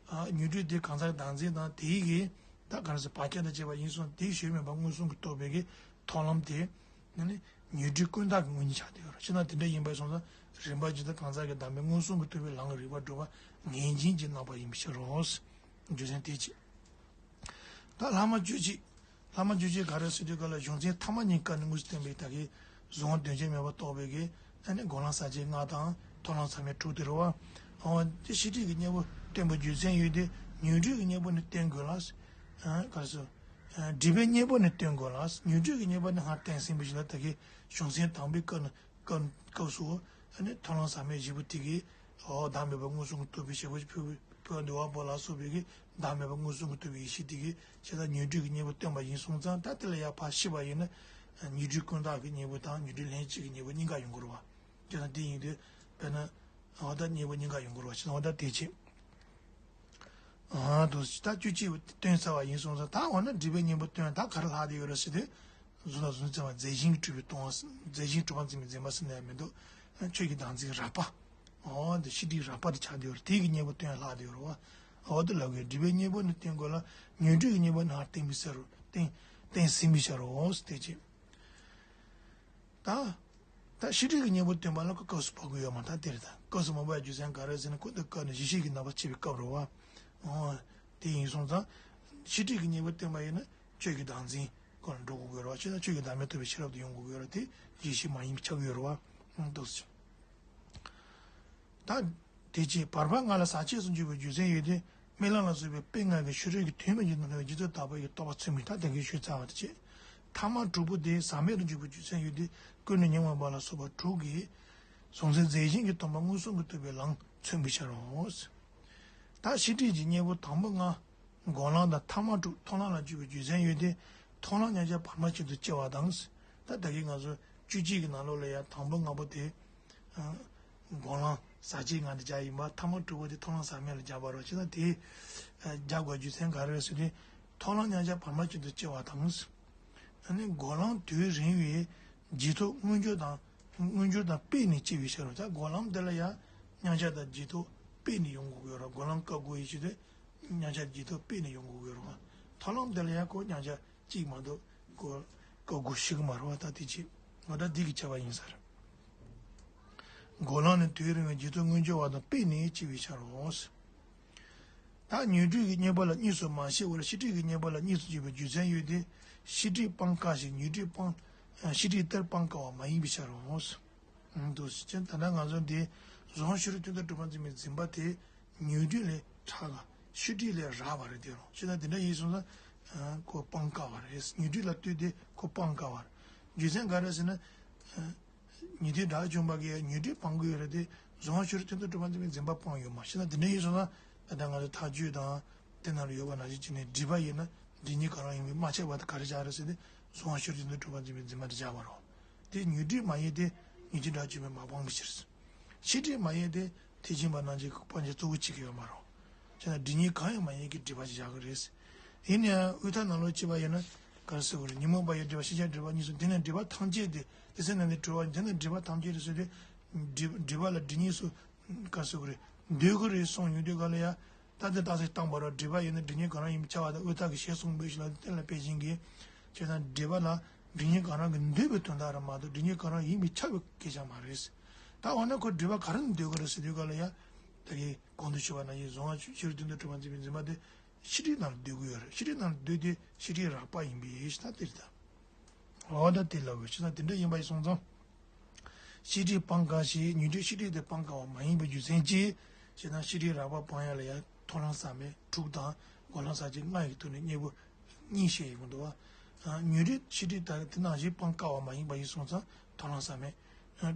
ཉོན་སྒྲིབ་དེ་གང་ཟག་གི་བདག་འཛིན་དང་དེའི་གི་ད་ག་རེ་ཟེར་བག་ཆགས་དང་བཅས་པ་ཡིན་སོང་དེ་གཞན་མེད་པར་མངོན་སུམ་གྱིས་རྟོགས་པའི་གི་ཐོབ་ལམ་དེ། ནི་ནི་ཉོན་སྒྲིབ་ཀུན་བཏགས་ཀྱི་དངོས་གཉེན་ཆགས་བསྡད་ཡོད་རེད། བྱས་ན་དེ་འདྲ་ཡིན་པ་སོང་ཙང་རིམ་པ་བཞིན་དུ་གང་ཟག་གི་བདག་མེད་མངོན་སུམ་གྱིས་རྟོགས་པའི་ལམ་རིགས་པ་སྒྲུབ་པ་ངེས་ཅན་གྱི་རྣམ་པ་ཡིན་པའི་ཕྱིར་རོ། རྒྱུ་མཚན་དེ་གཅིག། ད་ལྷག་མ་བཅུ་གཅིག། ལྷག་མ་བཅུ་གཅིག་ག་རེ་ཟེར་དུས་ག་ལ་གཞུང་ཚན་ཐ་མ་གཉིས་བཀར་ནས་དངོས་སུ་བསྟན་པའི་ད་གི་གཟུང་བ་དོན་གཞན་མེད་པར་རྟོགས་པའི་གི་ཨ་ནི་སྒོམ་ལམ་ཟག་བཅས་ལྔ་དང་ཐོབ་ལམ་ཟག་མེད་དྲུག་དེ་རེད་བ། འོ་དེ་ཤེས་སྒྲིབ་ཀྱི་གཉེན་པོ་བསྟན་པའི་རྒྱུ་མཚན་ཡོད་དེ་ཉོན་སྒྲིབ་ཀྱི་གཉེན་པོ་ནི་བསྟན་དགོས་ལ། ག་རེ་ཟེར། སྒྲིབ་པའི་གཉེན་པོ་ནི་བསྟན་དགོས་ལ། ཉོན་སྒྲིབ་ཀྱི་གཉེན་པོ་ནི་སྔར་བསྟན་ཟིན་པའི་ཕྱིར་ལ་ད་གིན་གཞུང་ཚན་དང་པོའི་སྐབས་ནི་སྐབས་སྐབས་སུ་ཨ་ནི་ཐོབ་ལམ་ཟག་མེད་བཞི་པོ་དེ་གིས་འོ་བདག་མེད་པ་མངོན་སུམ་གྱིས་རྟོགས་པའི་བྱེད་པོ་ཕུལ་བའི་འདུལ་བ་པོ་ལ་སོགས་པའི་གིས་བདག་མེད་པ་མངོན་སུམ་གྱིས་རྟོགས་པའི་ཡེ་ཤེས་དེ་གིས་བྱས་ཙང་ཉོན་སྒྲིབ་ཀྱི་གཉེན་པོ་བསྟན་པ་ཡིན་སོང་ཙང་ད་དེ་ལ་ཡང་ཕར་ཤེས་པ་ཡིན་ན་ཉོན་སྒྲིབ་ཀུན་བཏགས་ཀྱི་གཉེན་པོ་དང་ཉོན་སྒྲིབ་ལྷན་སྐྱེས་ཀྱི་གཉེན་པོ་གཉིས་ཀ་ཡོང་གི་རེད་བ། བྱས་ཙང་དེ་ཡིན་དུས་དཔེར་ན་འོ་ད་གཉེན་པོ་གཉིས་ཀ་ཡོང་གི་རེད་བ། བྱས་ཙང་འོ་ད་དེ་བྱེད། ཨ་དུ་ད་བཅུ་གཅིག་སྟོན་ཚར་བ་ཡིན་སོང་ཙང་། ད་འོ་ན་སྒྲིབ་པའི་གཉེན་པོ་སྟོན། ད་ག་རེ་ལྷག་བསྡད་ཡོད་རེད་ཟེར་དུས། གཟུགས་དང་གཟུགས་བརྙན་བརྩེགས་པ་རྫས་གཞན་གྱིས་གྲུབ་པའི་སྟོང་པ། རྫས་གཞན་གྲུབ་པ་འཛིན་པའི་འཛིན་པ་ཟེར་ནས་མི་འདུག་ཆོས་ཀྱི་བདག་འཛིན་རགས་པ། འོ་འདི་ཤེས་སྒྲིབ་རགས་པ་དེ་ཆགས་བསྡད་ཡོད་རེད། དེ་གི་གཉེན་པོ་སྟོན་ལྷག་བསྡད་ཡོད་རེད་བ། འོ་དེ་ལབ་དགོས། སྒྲིབ་པའི་གཉེན་པོ་ནི་བསྟན་དགོས་ལ། ཉོན་སྒྲིབ་ཀྱི་གཉེན་པོ་ནི་ཧར་བསྟན་པའི་ཕྱིར་རོ། བསྟན་བསྟན་ཟིན་པའི་ཕྱིར་རོ་ཟེར་དེ་བྱས། ད། ད་ཤེས་སྒྲིབ་ཀྱི་གཉེན་པོ་སྟོན་པ་ལ་ཁོ་སྐབས་སུ་བབ་ཀྱི་ཡོད་མ་ཐག་དེ་རེད། ད་སྐབས་སུ་མ་བབ་པའི་རྒྱུ་མཚན་ག་རེ་ཟེར་ན། ཁོ་འདི་སྐབས་ནི་གཞི་ཤེས་ཀྱི་རྣམ་པར་ཕྱེ་བའི་སྐབས་རེད་བ། འོ། དེ་ཡིན་སོང་ཙང་། ཤེས་སྒྲིབ་ཀྱི་གཉེན་པོ་སྟོན་པ་ཡིན་ན་ཆོས་ཀྱི་བདག་འཛིན་སྐོར་ལ་འགྲོ་དགོས་ཀྱི་རེད་བ། ཆོས་དང་ཆོས་ཀྱི་བདག་མེད་རྟོགས་པའི་ཤེས་རབ་ཏུ་ཡོང་དགོས་ཀྱི་རེད། དེ་གཞི་ཤེས་མ་ཡིན་པ་ཆགས་ཀྱི་ཡོད་རེད་བ། འདུག་སེ། ད། དེ་རྗེས་བར་པ་ལྔ་ལ་ཟག་བཅས་སུ་འཇུག་པའི་རྒྱུ་མཚན་ཡོད་དེ། རྨི་ལམ་ལ་སོགས་པའི་དཔེ་ལྔ་གིས་ཕྱི་རོལ་གྱི་དོན་མི་འབྱུང་དུ་སྣང་བའི་རྗེས་ཐོབ་དག་པ་ཡི་རྟོག་པ་མཚོན་པའི་ཐབས་དེ་སྐད་ཞུས་ཚར་བ་དེ་བྱས། ཐ་མ་དྲུག་པོ་དེ་ཟག་མེད་དུ་འཇུག་པའི་རྒྱུ་མཚན་ཡོད་དེ། ཀུན་ནས་མྱོང་བ་ལ་སོགས་པ་དྲུག་གིས་གཟུང་འཛིན་རྫས་གཞན་གྱིས་སྟོང་པ་མངོན་སུམ་གྱིས་རྟོགས་པའི་ལམ་མཚོན་པའི་ཕྱིར་རོ། ད་ཤེས་སྒྲིབ་ཀྱི་གཉེན་པོ་དང་པོ་ལྔ། འགོག་ལམ་དང་ཐ་མ་དྲུག་མཐོང་ལམ་ལ་འཇུག་པའི་རྒྱུ་མཚན་ཡོད་དེ། མཐོང་ལམ་མཉམ་གཞག་བར་མ་གཅིག་ཏུ་སྐྱེ་བ་དང་། ད་ད་གིན་ང་ཚོ་བཅུ་གཅིག་གི་ནང་ལོགས་ལ་ཡང་དང་པོ་ལྔ་པོ་དེ། འགོག་ལམ་ཟག་བཅས་ལྔ་དེ་སྦྱར་ཡིན་པ། ཐ་མ་དྲུག་པོ་དེ་མཐོང་ལམ་ཟག་མེད་ལ་སྦྱར་བ་རེད། བྱས་ཙང་དེ་སྦྱར་དགོས་རྒྱུ་མཚན་ག་རེ་རེད་ཟེར་དུས། མཐོང་ལམ་མཉམ་གཞག་བར་མ་གཅིག་ཏུ་སྐྱེ་བ་དང་། ཨ་ནི་འགོག་ལམ་དུས་རིང་བའི་རྗེས་ཐོབ་མངོན་གྱུར་དང་། མངོན་གྱུར་དང་སྤེལ་ནས་སྐྱེ་བའི་ཕྱིར་རོ། ད་འགོག་ལམ་དེ་ལ་ཡང་མཉམ་གཞག་དང་རྗེས་ཐོབ་སྤེལ་ནས་ཡོང་དགོས་ཀྱི་ཡོད་རེད། འགོག་ལམ་སྐབས་དགུ་ཡི་ཕྱི་དེ་མཉམ་གཞག་རྗེས་ཐོབ་སྤེལ་ནས་ཡོང་དགོས་ཀྱི་ཡོད་རེད། མཐོང་ལམ་དེ་ལ་ཡང་ཁོ་མཉམ་གཞག་གཅིག་མ་གཏོགས་ཁོ་སྐབས་དགུ་ཞིག་མ་རེད་བ། ད་དེ་ཅི་ང་ད་འདི་གི་ཁྱད་པར་ཡིན་ས་རེད། འགོག་ལམ་ནི་དུས་རིང་བའི་རྗེས་ཐོབ་མངོན་གྱུར་བ་དང་སྤེལ་ནས་སྐྱེ་བའི་ཕྱིར་རོ། ད་ཉོན་སྒྲིབ་ཀྱི་གཉེན་པོ་ལ་གཉིས་སུ་མ་ཕྱེ་བར་ཤེས་སྒྲིབ་ཀྱི་གཉེན་པོ་ལ་གཉིས་སུ་འཇུག་པའི་རྒྱུ་མཚན་ཡོད་དེ། ཤེས་སྒྲིབ་སྤང་དཀའ་ཞིང་ཉོན་སྒྲིབ་སྤང་། ཤེས་སྒྲིབ་ལྟར་སྤང་དཀའ་བ་མ་ཡིན་པའི་ཕྱིར་རོ། འདུག་སེ་བྱས། ད་ལྟ་ང་ཚོ་འདི་གཟུང་བ་ཕྱི་རོལ་དོན་དུ་གྲུབ་པར་འཛིན་པའི་འཛིན་པ་དེ་ཉོན་སྒྲིབ་ལས་ཕྲ་བ། ཤེས་སྒྲིབ་ལས་རགས་པ་རེད་དེ་རོ། ཅི་ལྟར་དེ་འདྲ་ཡིན་སོང་ན་ཁོ་སྤང་དཀའ་བ་རེད། ཉོན་སྒྲིབ་ལ་ལྟོས་ཏེ་ཁོ་སྤང་དཀའ་བ་རེད། རྒྱུ་མཚན་ག་རེ་ཟེར་ན། ཉོན་སྒྲིབ་དགྲ་བཅོམ་པ་གིས་ཉོན་སྒྲིབ་སྤང་གི་ཡོད་རེད་དེ། གཟུང་བ་ཕྱི་རོལ་དོན་དུ་གྲུབ་པར་འཛིན་པའི་འཛིན་པ་སྤངས་ཡོད་མ་རེད། ད་དེ་འདྲ་ཡིན་སོང་ན་ད་ལྟ་ང་ཚོ་ཐག་གཅོད་དང་དེ་ནང་ལ་ཡོད་པ་ནང་བཞིན་བྱས་ནས་སྒྲིབ་པ་ཡིན་ན་སྒྲིབ་གཉིས་གང་རུང་ཡིན་པས་མ་ཁྱབ་པ་དེ་ག་རེ་ཆགས་རེད་ཟེར་ཏེ། གཟུང་བ་ཕྱི་རོལ་དོན་དུ་གྲུབ་པར་འཛིན་པའི་འཛིན་པ་དེ་ཆགས་པ་རེད། དེ་ཉོན་སྒྲིབ་མ་ཡིན་ཏེ་ཉོན་སྒྲིབ་དགྲ་བཅོམ་པས་མ་སྤངས་པའི་ཕྱིར། ཤེས་སྒྲིབ་མ་ཡིན་ཏེ་ཐེག་ཆེན་པ་རྣམས་ཀྱིས་སྤང་བྱ་གཙོ་བོ་བྱེད་ཀྱི་ཡོད་མ་རེད། བྱས་ན་སྒྲིབ་གཉིས་གང་ཡང་མ་ཡིན་གྱི་སྒྲིབ་པ་ཞིག་བཞག་གི་རེད། ཡིན་ནའང་དབུས་མཐའ་ནང་ལོགས་སྐྱེས་པ་ཡིན་ན་ག་རེ་ཟེར་དགོས་རེད། ཉོན་མོངས་པ་ཡི་སྒྲིབ་པ། ཤེས་བྱའི་སྒྲིབ་པ་གཉིས་སུ། དེ་ནི་སྒྲིབ་པ་ཐམས་ཅད་དེ། དེ་ཚེ་ན་ནི་གྲོལ་བ་ཡིན། དེ་ནི་སྒྲིབ་པ་ཐམས་ཅད་དེ་ཟེར་ཏེ། སྒྲིབ་སྒྲིབ་པ་ལ་སྒྲིབ་གཉིས་སུ་ག་རེ་ཟེར་དགོས་རེད། འདོད་ཀྱི་རེད་གསུངས་ཡོང་དུས་ག་ལ་ཡ། ད་དེ་རྟགས་གསལ་བཏང་བ་རེད། སྒྲིབ་པ་ཡིན་ན་སྒྲིབ་གཉིས་གང་རུང་ཡིན་པས་ཁྱབ་པ་དང་། དབུས་མཐའ་གི་ཞེས་གསུངས་པའི་ཕྱིར་ལ། དེ་ལ་དཔེ་ཅན་གྱི། བྱས་ཙང་སྒྲིབ་པ་ལ་སྒྲིབ་གཉིས་གང་རུང་གི་འདོད་པའི་དོན་དག་རེད་མ་གཏོགས་སྒྲིབ་གཉིས་གང་རུང་ཡིན་པས་ཁྱབ་པའི་སྐད་ཆ་མ་རེད། ད་འོ་ན་ཁོ་སྒྲིབ་པ་ག་རེ་ནས་འདོད་ཀྱི་རེད་ཟེར་དུས་ག་ལ་ཡ། ད་གིན་གོང་དུ་ཞུས་པ་ནང་བཞིན་གཟུང་བ་ཕྱི་རོལ་དོན་དུ་གྲུབ་པར་འཛིན་པའི་འཛིན་པ་དེ་ཤེས་སྒྲིབ་ནང་ལ་འདོད་ཀྱི་ཡོད་རེད། ཤེས་སྒྲིབ་ནང་ལ་འདོད་དེ་ཤེས་སྒྲིབ་རགས་པ་ཡིན་པའི་ཕྱིར་ད་དེ་རེད་ད། འོ་ད་དེ་ལབ་དགོས། བྱས་ཙང་དེ་འདྲ་ཡིན་པ་ཡིན་སོང་ཙང་། ཤེས་སྒྲིབ་སྤང་དཀའ་ཞིང་ཉོན་སྒྲིབ་ཤེས་སྒྲིབ་དེ་སྤང་དཀའ་བ་མ་ཡིན་པའི་རྒྱུ་མཚན་གྱིས། བྱས་ཙང་ཤེས་སྒྲིབ་རགས་པ་སྤང་ཡ་ལ་ཡང་མཐོང་ལམ་ཟག་མེད་དྲུག་དང་འགོག་ལམ་ཟག་བཅས་ལྔ་ཡི་ཐོག་ནས་གཉེན་པོ་གཉིས་བཤད་ཡོང་གི་འདུག་བ། ཉོན་སྒྲིབ་ཤེས་སྒྲིབ་དག་དེ་ནང་བཞིན་སྤང་དཀའ་བ་མ་ཡིན་པ་ཡིན་སོང་ཙང་མཐོང་ལམ་ཟག་མེད་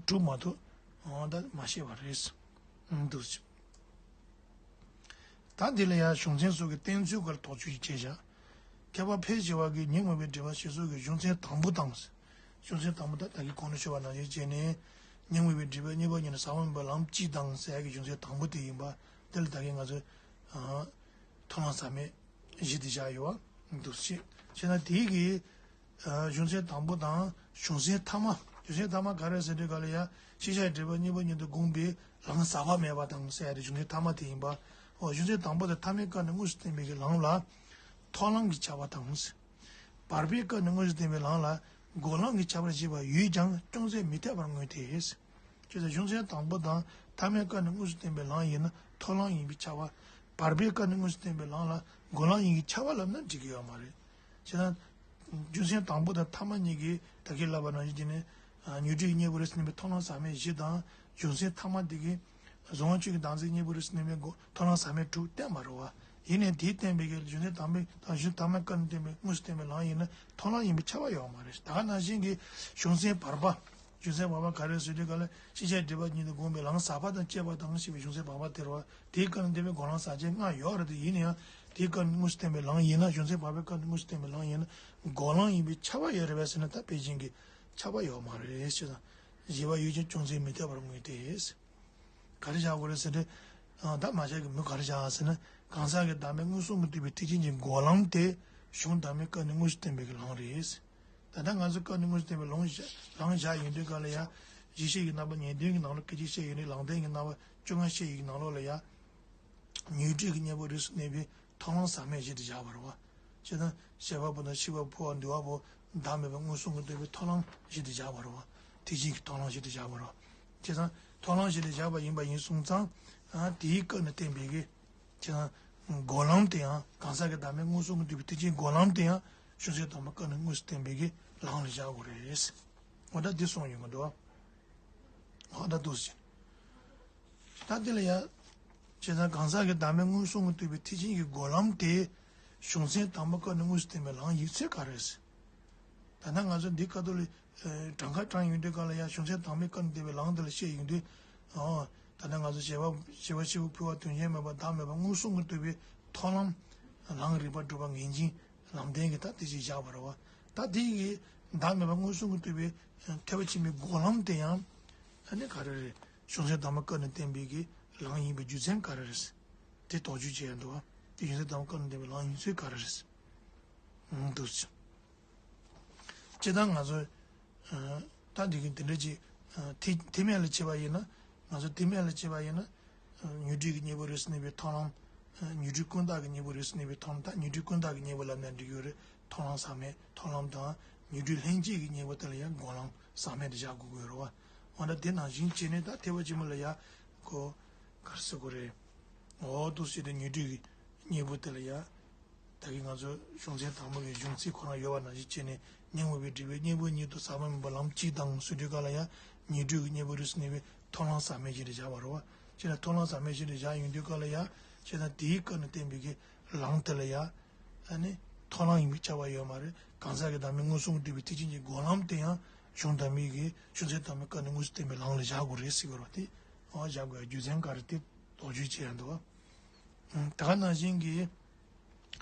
དྲུག་མ་གཏོགས་ད་མ་བཤད་པ་རེད། འདུག་སེ། ད་འདི་ལ་ཡང་གཞུང་ཚན་སོགས་ཀྱི་བསྟན་ཚུལ་སྐོར་དོགས་གཅོད་ཅིག་བྱས་བཞག་མཁས་པ་ཕལ་ཆེ་བ་གིས་ཉོན་མོངས་པའི་སྒྲིབ་པ་ཞེས་སོགས་ཀྱི་གཞུང་ཚན་དང་པོ་དང་། གཞུང་ཚན་དང་པོ་ད་ད་གིན་གོང་དུ་ཞུས་པ་ནང་བཞིན་བྱས་ནས། ཉོན་མོངས་པའི་སྒྲིབ་པ་གཉིས་པོ་ཉིད་ནི་ཟག་མེད་པའི་ལམ་གཅིག་དང་ཟེར་ཡག་གི་གཞུང་ཚན་དང་པོ་དེ་ཡིན་པ། དེ་ལ་ད་གིན་ང་ཚོས་མཐོང་ལམ་ཟག་མེད་བཞི་དེ་བཞག་ཡོད་པ་འདུག་སེ། བྱས་ན་དེའི་གི་གཞུང་ཚན་དང་པོ་དང་གཞུང་ཚན་ཐ་མ། གཞུང་ཚན་ཐ་མ་ག་རེ་ཟེར་དུས་ག་ལ་ཡ། ཤེས་བྱའི་སྒྲིབ་པ་གཉིས་པོ་ཉིད་དུ་དགོངས་པའི་ལམ་ཟག་པ་མེད་པ་དང་ཟེར་ཡ་དེ་གཞུང་ཚན་ཐ་མ་དེ་ཡིན་པ། འོ་གཞུང་ཚན་དང་པོ་དེ་ཐ་མའི་སྐབས་ནས་དངོས་སུ་བསྟན་པའི་གི་ལམ་ལ་མཐོང་ལམ་གྱི་ཁྱབ་པ་དང་། བར་པའི་སྐབས་ནས་དངོས་སུ་བསྟན་པའི་ལམ་ལ་འགོག་ལམ་གྱི་ཁྱབ་པར་བཞེད་པ་ཡོད་ཀྱང་ཅུང་ཟད་མི་འཐད་པར་མངོན་ཏེ། ཅེས་གཞུང་ཚན་དང་པོ་དང་ཐ་མའི་སྐབས་ནས་དངོས་སུ་བསྟན་པའི་ལམ་ཡིན་ན་མཐོང་ལམ་ཡིན་པས་ཁྱབ་པ། བར་པའི་སྐབས་ནས་དངོས་སུ་བསྟན་པའི་ལམ་ལ་འགོག་ལམ་ཡིན་གྱི་ཁྱབ་པ་ལབ་ན་འགྲིག་གི་ཡོད་མ་རེད། བྱས་ན། རྒྱུ་མཚན་དང་པོ་དང་ཐ་མ་གཉིས་ཀྱིས་ད་གིན་ལབ་པ་ནང་བཞིན་བྱས་ནས། ཉོན་སྒྲིབ་གཉེན་པོ་རེད་ཟེར་ནས་མཐོང་ལམ་ཟག་མེད་བཞི་དང་། རྒྱུ་མཚན་ཐ་མ་དེ་གིས་གཟུང་བ་ཆོས་ཀྱི་བདག་འཛིན་གཉེན་པོ་རེད་ཟེར་ནས་མཐོང་ལམ་ཟག་མེད་དྲུག་བསྟན་པ་རེད་བ། ཡིན་ནའི་དེས་བསྟན་པའི་གི་རྒྱུ་མཚན་དང་པོའི་དང་གཞུང་ཐ་མའི་སྐབས་ནས་བསྟན་པའི་དངོས་སུ་བསྟན་པའི་ལམ་ཡིན་ན་མཐོང་ལམ་ཡིན་པས་ཁྱབ་པ་ཡོད་མ་རེད། ད་ག་ནང་བཞིན་གྱི་གཞུང་ཚན་བར་པ། རྒྱུ་མཚན་བར་པ་ག་རེ་ཟེར་དུས་ག་ལ་ཤེས་བྱའི་སྒྲིབ་པ་ཉིད་དུ་དགོངས་པའི་ལམ་ཟག་པ་དང་བཅས་པ་དང་ཞེས་པའི་གཞུང་ཚན་བར་པ་དེ་རེད་བ། དེའི་སྐབས་ནས་བསྟན་པའི་འགོག་ལམ་ཟག་བཅས་ལྔ་ཡོད་རེད་དེ། ཡིན་ན་ཡང་དེའི་སྐབས་ནས་དངོས་སུ་བསྟན་པའི་ལམ་ཡིན་ན། གཞུང་ཚན་བར་པའི་སྐབས་ནས་དངོས་སུ་བསྟན་པའི་ལམ་ཡིན་ན་འགོག་ལམ་ཡིན་པས་ཁྱབ་པ་ཡོད་རེད་པས་ཟེར་ན་ད་ཕལ་ཆེར་གྱིས་ཁྱབ་པ་ཡོད་མ་རེད་ཅེས་དང་། བཞེད་པ་ཡོད་ཀྱང་ཅུང་ཟད་མི་འཐད་པར་མངོན་ཏེ། ག་རེ་བཞག་དགོས་རེད་ཟེར་ཏེ། ད་མ་བྱས་ཀྱི་མུ་ག་རེ་བཞག་ཟེར་ན། གང་ཟག་གི་བདག་མེད་མངོན་སུམ་གྱིས་སྟོན་པའི་ཐེག་ཆེན་གྱི་སྒོམ་ལམ་དེ་གཞུང་དང་པོའི་སྐབས་ནས་དངོས་སུ་བསྟན་པའི་གི་ལམ་རེད། ད་ལྟ་ང་ཚོ་སྐབས་ནས་དངོས་སུ་བསྟན་པའི་ལམ་བཞག་ལམ་བཞག་ཡོང་དུས་སྐབས་ལ་ཡ། གཞི་ཤེས་ཀྱི་རྣམ་པ་ཉེར་བདུན་གྱི་ནང་ལ་སྐད་ཅིག་བཤད་ཡོང་དུས་ལམ་བདེན་གྱི་རྣམ་པ་བཅོ་ལྔ་བཤད་ཡོང་གི་ནང་ལོགས་ལ་ཡ། ཉོན་སྒྲིབ་ཀྱི་གཉེན་པོ་རིས་སུ་གནས་པའི་མཐོང་ལམ་ཟག་མེད་བཞི་དེ་བཞག་པ་རེད་བ། བྱས་ཙང་བྱེད་པ་པོ་དང་ཤེས་པ་པོ་འཕོ་བ་འདུལ་བ་པོ་བདག་མེད་པ་མངོན་སུམ་གྱིས་སྟོན་པའི་མཐོང་ལམ་བཞི་དེ་བཞག་པ་རེད་བ། ཐེག་ཆེན་གྱི་མཐོང་ལམ་བཞི་དེ་བཞག་པ་རེད་བ། བྱས་ཙང་མཐོང་ལམ་བཞི་དེ་བཞག་པ་ཡིན་པ་ཡིན་སོང་ཙང་། དེའི་སྐབས་ནས་བསྟན་པའི་གི། བྱས་ཙང་སྒོམ་ལམ་དེ་ཡང་གང་ཟག་གི་བདག་མེད་མངོན་སུམ་གྱིས་སྟོན་པའི་ཐེག་ཆེན་སྒོམ་ལམ་དེ་ཡང་གཞུང་ཚན་དང་པོ་སྐབས་ནས་དངོས་སུ་བསྟན་པའི་གི་ལམ་ལ་བཞག་དགོས་རེད། འོ་ད་འདི་གསུངས་ཡོང་གི་འདུག་འོ་ད་འདུག་ཟེར། ད་དེ་ལ་ཡ། བྱས་ཙང་གང་ཟག་གི་བདག་མེད་མངོན་སུམ་གྱིས་སྟོན་པའི་ཐེག་ཆེན་གྱི་སྒོམ་ལམ་དེ། གཞུང་ཚན་དང་པོ་སྐབས་ནས་དངོས་སུ་བསྟན་པའི་ལམ་ཡིན་ཚུལ་ག་རེ་རེད། ད་ལྟ་ང་ཚོ་འདི་ཁ་ཐོག་ལ། གྲངས་ཀ་དྲངས་ཡོང་དུས་སྐབས་ལ་ཡ་གཞུང་ཚན་དང་པོའི་སྐབས་ནས་བསྟན་པའི་ལམ་དེ་ལ་བཤད་ཡོང་དུས། ཨོ། ད་ལྟ་ང་ཚོ་བྱེད་པ་བྱེད་པ་ཆེན་པོ་འཕོ་བ་དོན་རྐྱང་མེད་པ་བདག་མེད་པ་མངོན་སུམ་གྱིས་སྟོན་པའི་མཐོང་ལམ། ལམ་རིགས་པ་སྒྲུབ་པ་ངེས་འབྱིན་ལམ་བདེན་གྱི་ད་དེ་ཅིག་བཞག་པ་རེད་བ། ད་དེ་ཡི་བདག་མེད་པ་མངོན་སུམ་གྱིས་སྟོན་པའི་ཐེག་པ་ཆེན་པོའི་སྒོམ་ལམ་དེ་ཡང་། ཨ་ནི་ག་རེ་རེད། གཞུང་ཚན་དང་པོ་སྐབས་ནས་བསྟན་པའི་གི་ལམ་ཡིན་པའི་རྒྱུ་མཚན་ག་རེ་རེད། དེ་དོགས་གཅོད་བྱས་འདུག་བ། དེ་གཞུང་ཚན་དང་པོ་སྐབས་ནས་བསྟན་པའི་ལམ་ཡིན་ཚུལ་ག་རེ་རེད། འདུག་ཅིང་། སྤྱིར་བཏང་ང་ཚོ། ད་འདི་གི་འདི་འདྲ་ཅིག། ཐེག་ཐེག་དམན་ལ་བྱེད་པ་ཡིན་ན། ང་ཚོ་ཐེག་དམན་ལ་བྱེད་པ་ཡིན་ན། ཉོན་སྒྲིབ་ཀྱི་གཉེན་པོ་རིས་སུ་གནས་པའི་མཐོང་ལམ། ཉོན་སྒྲིབ་ཀུན་བཏགས་ཀྱི་གཉེན་པོ་རིས་སུ་གནས་པའི་མཐོང་ལམ། ད་ཉོན་སྒྲིབ་ཀུན་བཏགས་ཀྱི་གཉེན་པོ་ལབ་ན་འགྲིག་གི་ཡོད་རེད། མཐོང་ལམ་ཟག་མེད་མཐོང་ལམ་དང་། ཉོན་སྒྲིབ་ལྷན་སྐྱེས་ཀྱི་གཉེན་པོ་དེ་ལ་ཡང་སྒོམ་ལམ་ཟག་མེད་དེ་བཞག་དགོས་ཀྱི་ཡོད་རེད་བ། འོ་ན་དེ་ནང་བཞིན་བྱས་ནས་ད་ཐེག་པ་ཆེན་པོ་ལ་ཡ། ཁོ། ག་རེ་ཟེར་དགོས་རེད། འོ་འདུག་སེ་དེ་ཉོན་སྒྲིབ་ཀྱི་གཉེན་པོ་དེ་ལ་ཡ། ད་གིན་ང་ཚོ་གཞུང་ཚན་དང་པོ་གི་གཞུང་ཚིག་ཁོ་རང་ཡོད་པ་ནང་བཞིན་བྱས་ནས་ཉོན་མོངས་པའི་སྒྲིབ་པའི་གཉེན་པོ་ཉིད་དུ་ཟག་པ་མེད་པ་ལམ་གཅིག་དང་ཟེར་དུས་སྐབས་ལ་ཡང་ཉོན་སྒྲིབ་ཀྱི་གཉེན་པོ་རིས་སུ་གནས་པའི་མཐོང་ལམ་ཟག་མེད་བཞི་དེ་བཞག་པ་རེད་བ། བྱས་ན་མཐོང་ལམ་ཟག་མེད་བཞི་དེ་བཞག་ཡོང་དུས་སྐབས་ལ་ཡང་བྱས་ན་དེའི་སྐབས་ནས་བསྟན་པའི་གི་ལམ་དེ་ལ་ཡང་ཨ་ནི་མཐོང་ལམ་ཡིན་པས་ཁྱབ་པ་ཡོད་མ་རེད། གང་ཟག་གི་བདག་མེད་མངོན་སུམ་གྱིས་སྟོན་པའི་ཐེག་ཆེན་གྱི་སྒོམ་ལམ་དེ་ཡང་གཞུང་དང་པོའི་གི་གཞུང་ཚན་དང་པོའི་སྐབས་ནས་དངོས་སུ་བསྟན་པའི་ལམ་ལ་བཞག་དགོས་རེད་ཟེར་དགོས་རེད་བ། དེ་ཨ་བཞག་དགོས་རྒྱུ་མཚན་ག་རེ་དེ་དོགས་གཅོད་བྱས་ཡོང་འདུག་བ། ད་ག་ནང་བཞིན་གྱི།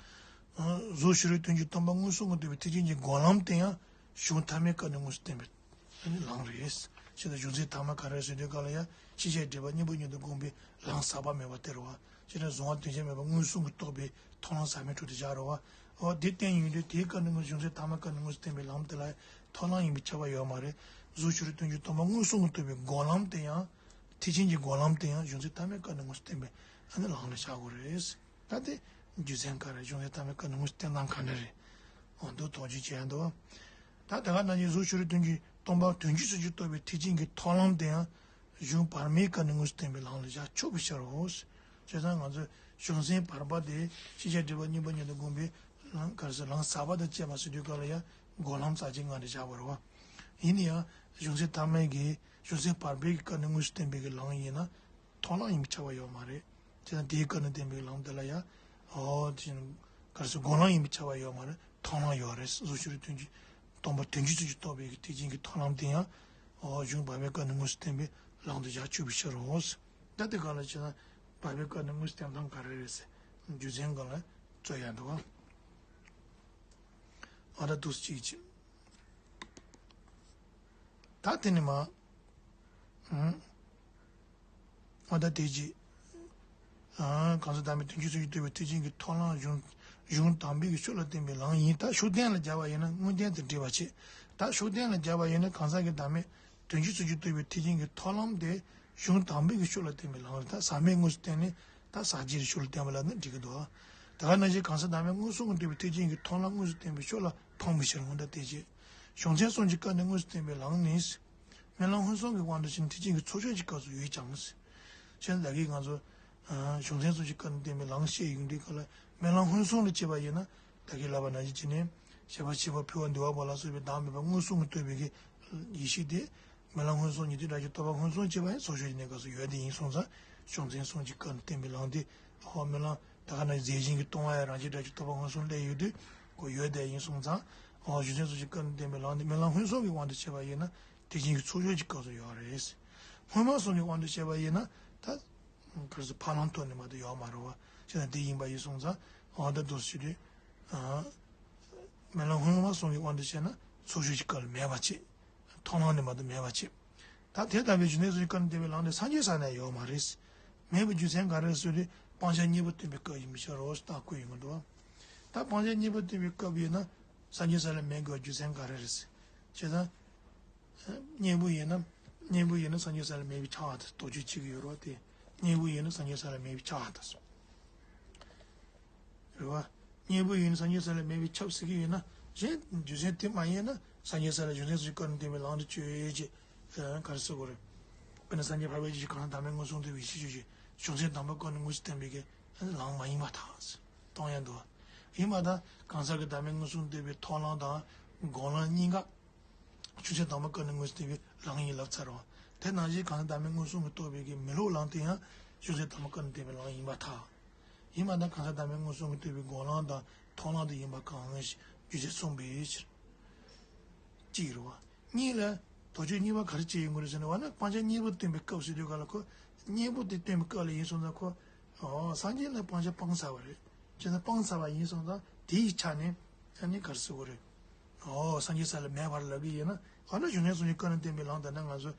གཟུགས་ཕྱི་རོལ་དོན་གྱི་སྟོང་པ་མངོན་སུམ་གྱིས་སྟོན་པའི་ཐེག་ཆེན་གྱི་སྒོམ་ལམ་དེ་ཡང་གཞུང་ཐ་མའི་སྐབས་ནས་དངོས་སུ་བསྟན་པའི་ལམ་རེད། ཞེས་དང་གཞུང་ཚན་ཐ་མ་ག་རེ་ཟེར་དུས་སྐབས་ལ་ཡང་ཤེས་བྱའི་སྒྲིབ་པ་གཉེན་པོ་ཉིད་དུ་བསྒོམས་པའི་ལམ་ཟག་པ་མེད་པ་དེ་རེད་བ། ཞེས་དང་གཟུང་བ་དོན་རྐྱང་མེད་པ་མངོན་སུམ་གྱིས་རྟོགས་པའི་མཐོང་ལམ་ཟག་མེད་དྲུག་དེ་བཞག་རེད་བ། འོ་དེ་བསྟན་ཡོང་དུས་དེའི་སྐབས་ནས་དངོས་གཞུང་ཚན་ཐ་མ་སྐབས་ནས་དངོས་སུ་བསྟན་པའི་ལམ་དེ་ལ་མཐོང་ལམ་ཡིན་པས་ཁྱབ་པ་ཡོད་མ་རེད། གཟུགས་ཕྱི་རོལ་དོན་གྱི་སྟོང་པ་མངོན་སུམ་གྱིས་སྟོན་པའི་སྒོམ་ལམ་དེ་ཡང་ཐེག་ཆེན་གྱི་སྒོམ་ལམ་དེ་ཡང་གཞུང་ཚན་ཐ་མའི་སྐབས་ནས་དངོས་སུ་བསྟན་པའི་ཨ་ནི་ལམ་ལ་བཞག་དགོས་རེད། ད་དེ་རྒྱུ་མཚན་ག་རེ། གཞུང་ཚན་ཐ་མའི་སྐབས་ནས་དངོས་སུ་བསྟན་སྟངས་ག་འདྲ་རེད། འོ་འདུག་དོགས་གཅོད་བྱས་འདུག་ད་དེ་ག་ནང་བཞིན་གཟུགས་ཕྱི་རོལ་དོན་གྱི་སྟོང་པ་དོན་སྤྱི་གསུམ་གྱིས་རྟོགས་པའི་ཐེག་ཆེན་གྱི་མཐོང་ལམ་དེ་ཡང་གཞུང་བར་མའི་སྐབས་ནས་དངོས་སུ་བསྟན་པའི་ལམ་ལ་བཞག་ཆོག་པའི་ཕྱིར་རོ། བྱས་ཙང་ང་ཚོས་གཞུང་ཚན་བར་པ་དེ་ཤེས་བྱའི་སྒྲིབ་པ་གཉེན་པོ་ཉིད་དུ་བསྒོམས་པའི་ལམ་ག་རེ་ཟེར་ལམ་ཟག་པ་དང་བཅས་པ་ཟེར་དུས་སྐབས་ལ་ཡང་སྒོམ་ལམ་ཟག་བཅས་ལྔ་དེ་བཞག་པ་རེད་བ། ཡིན་ན་ཡང་གཞུང་ཚན་ཐ་མའི་གི་གཞུང་ཚན་བར་པའི་གི་སྐབས་ནས་དངོས་སུ་བསྟན་པའི་གི་ལམ་ཡིན་ན། མཐོང་ལམ་ཡིན་པས་ཁྱབ་པ་ཡོད་མ་རེད། དེ་ཡང་དེའི་སྐབས་ནས་བསྟན་པའི་ལམ་དེ་ལ་ཡང་། ཨོ་དེ་བཞིན་ག་རེ་ཟེར་སྒོམ་ལམ་ཡིན་པས་ཁྱབ་པ་ཡོད་མ་རེད། མཐོང་ལམ་ཡོད་རེད། གཟུགས་ཕྱི་རོལ་དོན་གྱི་སྟོང་པ་དོན་སྤྱི་གསུམ་གྱིས་རྟོགས་པའི་ཐེག་ཆེན་གྱི་མཐོང་ལམ་དེ་ཡང་། ཨོ་གཞུང་བར་པའི་སྐབས་ནས་དངོས་སུ་བསྟན་པའི་ལམ་དུ་བཞག་ཆོག་པའི་ཕྱིར་རོ། ད་དེ་ག་ལ་བྱས་ན་བར་པའི་སྐབས་ནས་དངོས་སུ་བསྟན་སྟངས་ག་རེ་རེད་ཟེར་རྒྱུ་མཚན་སྒང་ལ་རྩོད་ཡ་འདུག་ག་ཨ་ད་འདུག་སེ་གཅིག་བྱས། ད་དེ་ནས་མ། ཨ་ད་དེ་རྗེས། གང་ཟག་བདག་མེད་དོན་སྤྱི་གསུམ་གྱིས་རྟོགས་པའི་ཐེག་ཆེན་གྱི་མཐོང་ལམ་གཞུང་གཞུང་དང་པོའི་གི་ཕྱོགས་ལ་བསྟན་པའི་ལམ་ཡིན། ད་ཤུགས་བསྟན་ལ་སྦྱར་བ་ཡིན་ན་དངོས་བསྟན་དང་འབྲེལ་བ་བྱེད། ད་ཤུགས་བསྟན་ལ་སྦྱར་བ་ཡིན་ན་གང་ཟག་གི་བདག་མེད་དོན་སྤྱི་གསུམ་གྱིས་རྟོགས་པའི་ཐེག་ཆེན་གྱི་མཐོང་ལམ་དེ་གཞུང་དང་པོའི་གི་ཕྱོགས་ལ་བསྟན་པའི་ལམ་རེད། ད་ཟག་མེད་དངོས་སུ་བསྟན་ནས་ད་ཟག་བཅས་ཀྱི་ཕྱོགས་ལ་བསྟན་པ་ལ་ནི་འགྲིག་གི་འདུག་ད་ག་ནང་བཞིན་གང་ཟག་བདག་མེད་མངོན་སུམ་གྱིས་རྟོགས་པའི་ཐེག་ཆེན་གྱི་མཐོང་ལམ་དངོས་སུ་བསྟན་པའི་ཕྱོགས་ལ་འཕངས་པའི་ཕྱིར་འོང་། ད་དེ་རྗེས་གཞུང་ཚན་གསུམ་གྱི་སྐབས་ནས་དངོས་སུ་བསྟན་པའི་ལམ་ནི། རྨི་ལམ་མངོན་སུམ་གྱི་དབང་དུ་བྱས་ནས་ཐེག་ཆེན་གྱི་ཚོགས་ཆོས་ཀྱི་སྐབས་སུ་ཡོད་ཀྱང་། བྱས་ན་ད་གིན་ང་ཚོ་གཞུང་ཚན་གསུམ་གྱི་སྐབས་ནས་བསྟན་པའི་ལམ་བཤད་ཡོང་དུས་སྐབས་ལ་རྨི་ལམ་མངོན་སུམ་ལ་བྱས་པ་ཡིན་ན་ད་གིན་ལབ་པ་ནང་བཞིན་བྱས་ནས་བྱེད་པ་བྱེད་པ་འཕོ་བ་འདུལ་བ་པོ་ལ་སོགས་པའི་བདག་མེད་པ་མངོན་སུམ་གྱིས་རྟོགས་པའི་གི་ཡེ་ཤེས་དེ། རྨི་ལམ་མངོན་སུམ་ཉིད་དུ་བསྒྲགས་ཀྱི་རྟོགས་པ་མངོན་སུམ་བྱས་པ་ཡང་ཚོགས་ཆོས་ཀྱི་གནས་སྐབས་སུ་ཡོད་དེ་ཡིན་སོང་ཙང་གཞུང་ཚན་གསུམ་གྱི་སྐབས་ནས་བསྟན་པའི་ལམ་དེ་ཧོ་རྨི་ལམ་ད་ག་ནང་རྫས་གཞན་གྱིས་སྟོང་པ་ཡང་རང་བཞིན་བསྒྲགས་ཀྱི་རྟོགས་པ་མངོན་སུམ་སླེབས་ཡོད་དུས་ཁོ་ཡོད་དེ་ཡིན་སོང་ཙང་ཧོ་གཞུང་ཚན་གསུམ་གྱི་སྐབས་ནས་བསྟན་པའི་ལམ་དེ་རྨི་ལམ་མངོན་སུམ་གྱི་དབང་དུ་བྱས་པ་ཡིན་ན་དེ་བཞིན་གྱི་ཚོགས་ཆོས་ཀྱི་སྐབས་སུ་ཡོད་རེད། སྔོན་མ་གསུམ་གྱི་དབང་དུ་བྱས་པ་ཡིན་ན་ད་ག་རེ་ཟེར་ཕ་ལམ་ཐོག་ནས་མ་གཏོགས་ཡོད་མ་རེད་བ། བྱས་ན་དེ་ཡིན་པ་ཡིན་སོང་ཙང་ཧོ་ད་འདུག་སེ་བྱས་དུས། རྨི་ལམ་སྔོན་མ་གསུམ་གྱི་དབང་དུ་བྱས་ན་ཚོགས་ཆོས་ཀྱི་སྐབས་ལ་མེད་པ་བྱེད། མཐོང་ལམ་ནས་མ་གཏོགས་མེད་པ་བྱེད། ད་དེ་ལྟ་བུའི་གཞུང་ཚན་གསུམ་གྱི་སྐབས་ནས་བསྟན་པའི་ལམ་དེ་སངས་རྒྱས་ས་ནས་ཡོད་མ་རེད། མེད་པའི་རྒྱུ་མཚན་ག་རེ་རེད་ཟེར་དུས་སྤང་བྱ་གཉིས་པོ་སྟོན་པའི་སྐབས་ཡིན་པའི་ཕྱིར་རོ་ཞེས་བརྟག་དགོས་ཡོང་གི་འདུག་ད་སྤང་བྱ་གཉིས་པོ་སྟོན་པའི་སྐབས་ཡིན་ན་སངས་རྒྱས་ས་ལ་མེད་དགོས་རྒྱུ་མཚན་ག་རེ་རེད་ཟེར། བྱས་ཙང་། གཉེན་པོ་ཡིན་ན། གཉེན་པོ་ཡིན་ན་སངས་རྒྱས་ས་ལ་མེད་པས་ཁྱབ་པ་དང་དོགས་གཅོད་བྱེད་ཀྱི་ཡོད་རེད་དེ། གཉེན་པོ་ཡིན་ན་སངས་རྒྱས་ས་ལ་མེད་པས་ཁྱབ་པ་དང་། རེད་བ། གཉེན་པོ་ཡིན་ན་སངས་རྒྱས་ས་ལ་མེད་པས་ཁྱབ་ཟེར་གྱི་ཡོད་ན་གཞན་རྒྱུ་མཚན་དེ་མ་ཡིན་ན་སངས་རྒྱས་ས་ལ་རྒྱུ་མཚན་སོགས་ཀྱི་སྐབས་ནས་བསྟན་པའི་ལམ་དུ་བཅོས་ཀྱི་ག་རེ་ཟེར་དགོས་རེད། དཔེར་ན་སངས་རྒྱས་འཕགས་པའི་ཆོས་ཀྱི་གང་ཟག་བདག་མེད་མངོན་སུམ་སྟོན་པའི་ཤེས་བྱ་ཞིག་རྒྱུ་མཚན་དམ་པའི་སྐབས་ནས་མངོན་སུམ་སྟོན་པའི་གི་ལམ་མ་ཡིན་པ་དང་། གཏོང་ཡ་འདུག་ཡིན་པ་དང་གང་ཟག་གི་བདག་མེད་མངོན་སུམ་སྟོན་པའི་མཐོང་ལམ་དང་སྒོམ་ལམ་གཉིས་ཀ་རྒྱུ་མཚན་དམ་པའི་སྐབས་ནས་མངོན་སུམ་སྟོན་པའི་ལམ་ཡིན་ལབ་ཚར་བ། དེ་ནང་བཞིན་གང་ཟག་བདག་མེད་མངོན་སུམ་གྱིས་རྟོགས་པའི་གི་མི་སློབ་ལམ་དེ་ཡང་རྒྱུ་མཚན་དམ་པའི་སྐབས་ནས་བསྟན་པའི་ལམ་ཡིན་པར་ཐལ། ཡིན་པ་དང་གང་ཟག་བདག་མེད་མངོན་སུམ་གྱིས་རྟོགས་པའི་སྒོམ་ལམ་དང་མཐོང་ལམ་དུ་ཡིན་པ་གང་ཞིག་རྒྱུ་མཚན་གསུངས་པའི་ཕྱིར། གཅིག་རེད་བ། གཉིས་ལ། དོགས་གཅོད་གཉིས་པ་ག་རེ་བྱས་ཡོང་གི་རེད་ཟེར་ན་བ་ན་སྤང་བྱ་གཉེན་པོ་སྟོན་པའི་སྐབས་སུ་དུས་ག་ལ་ཁོ། གཉེན་པོ་དེ་སྟོན་པའི་སྐབས་ལ་ཡིན་སོང་ཙང་ཁོ། ཨོ་སངས་རྒྱས་ལ་སྤང་བྱ་སྤངས་ཚར་བ་རེད། བྱས་ཙང་སྤངས་ཚར་བ་ཡིན་སོང་ཙང་དེའི་ཆ་ནས་ཨ་ནི་ག་རེ་ཟེར་དགོས་རེད། ཨོ་སངས་རྒྱས་ས་ལ་མེད་པར་ལབ་ཀྱི་ཡིན་ན་ཨ་ན་རྒྱུ་མཚན་སོགས་ཀྱི་སྐབས་ནས་བསྟན་པའི་ལམ་དེ་ནི་ང་ཚོ་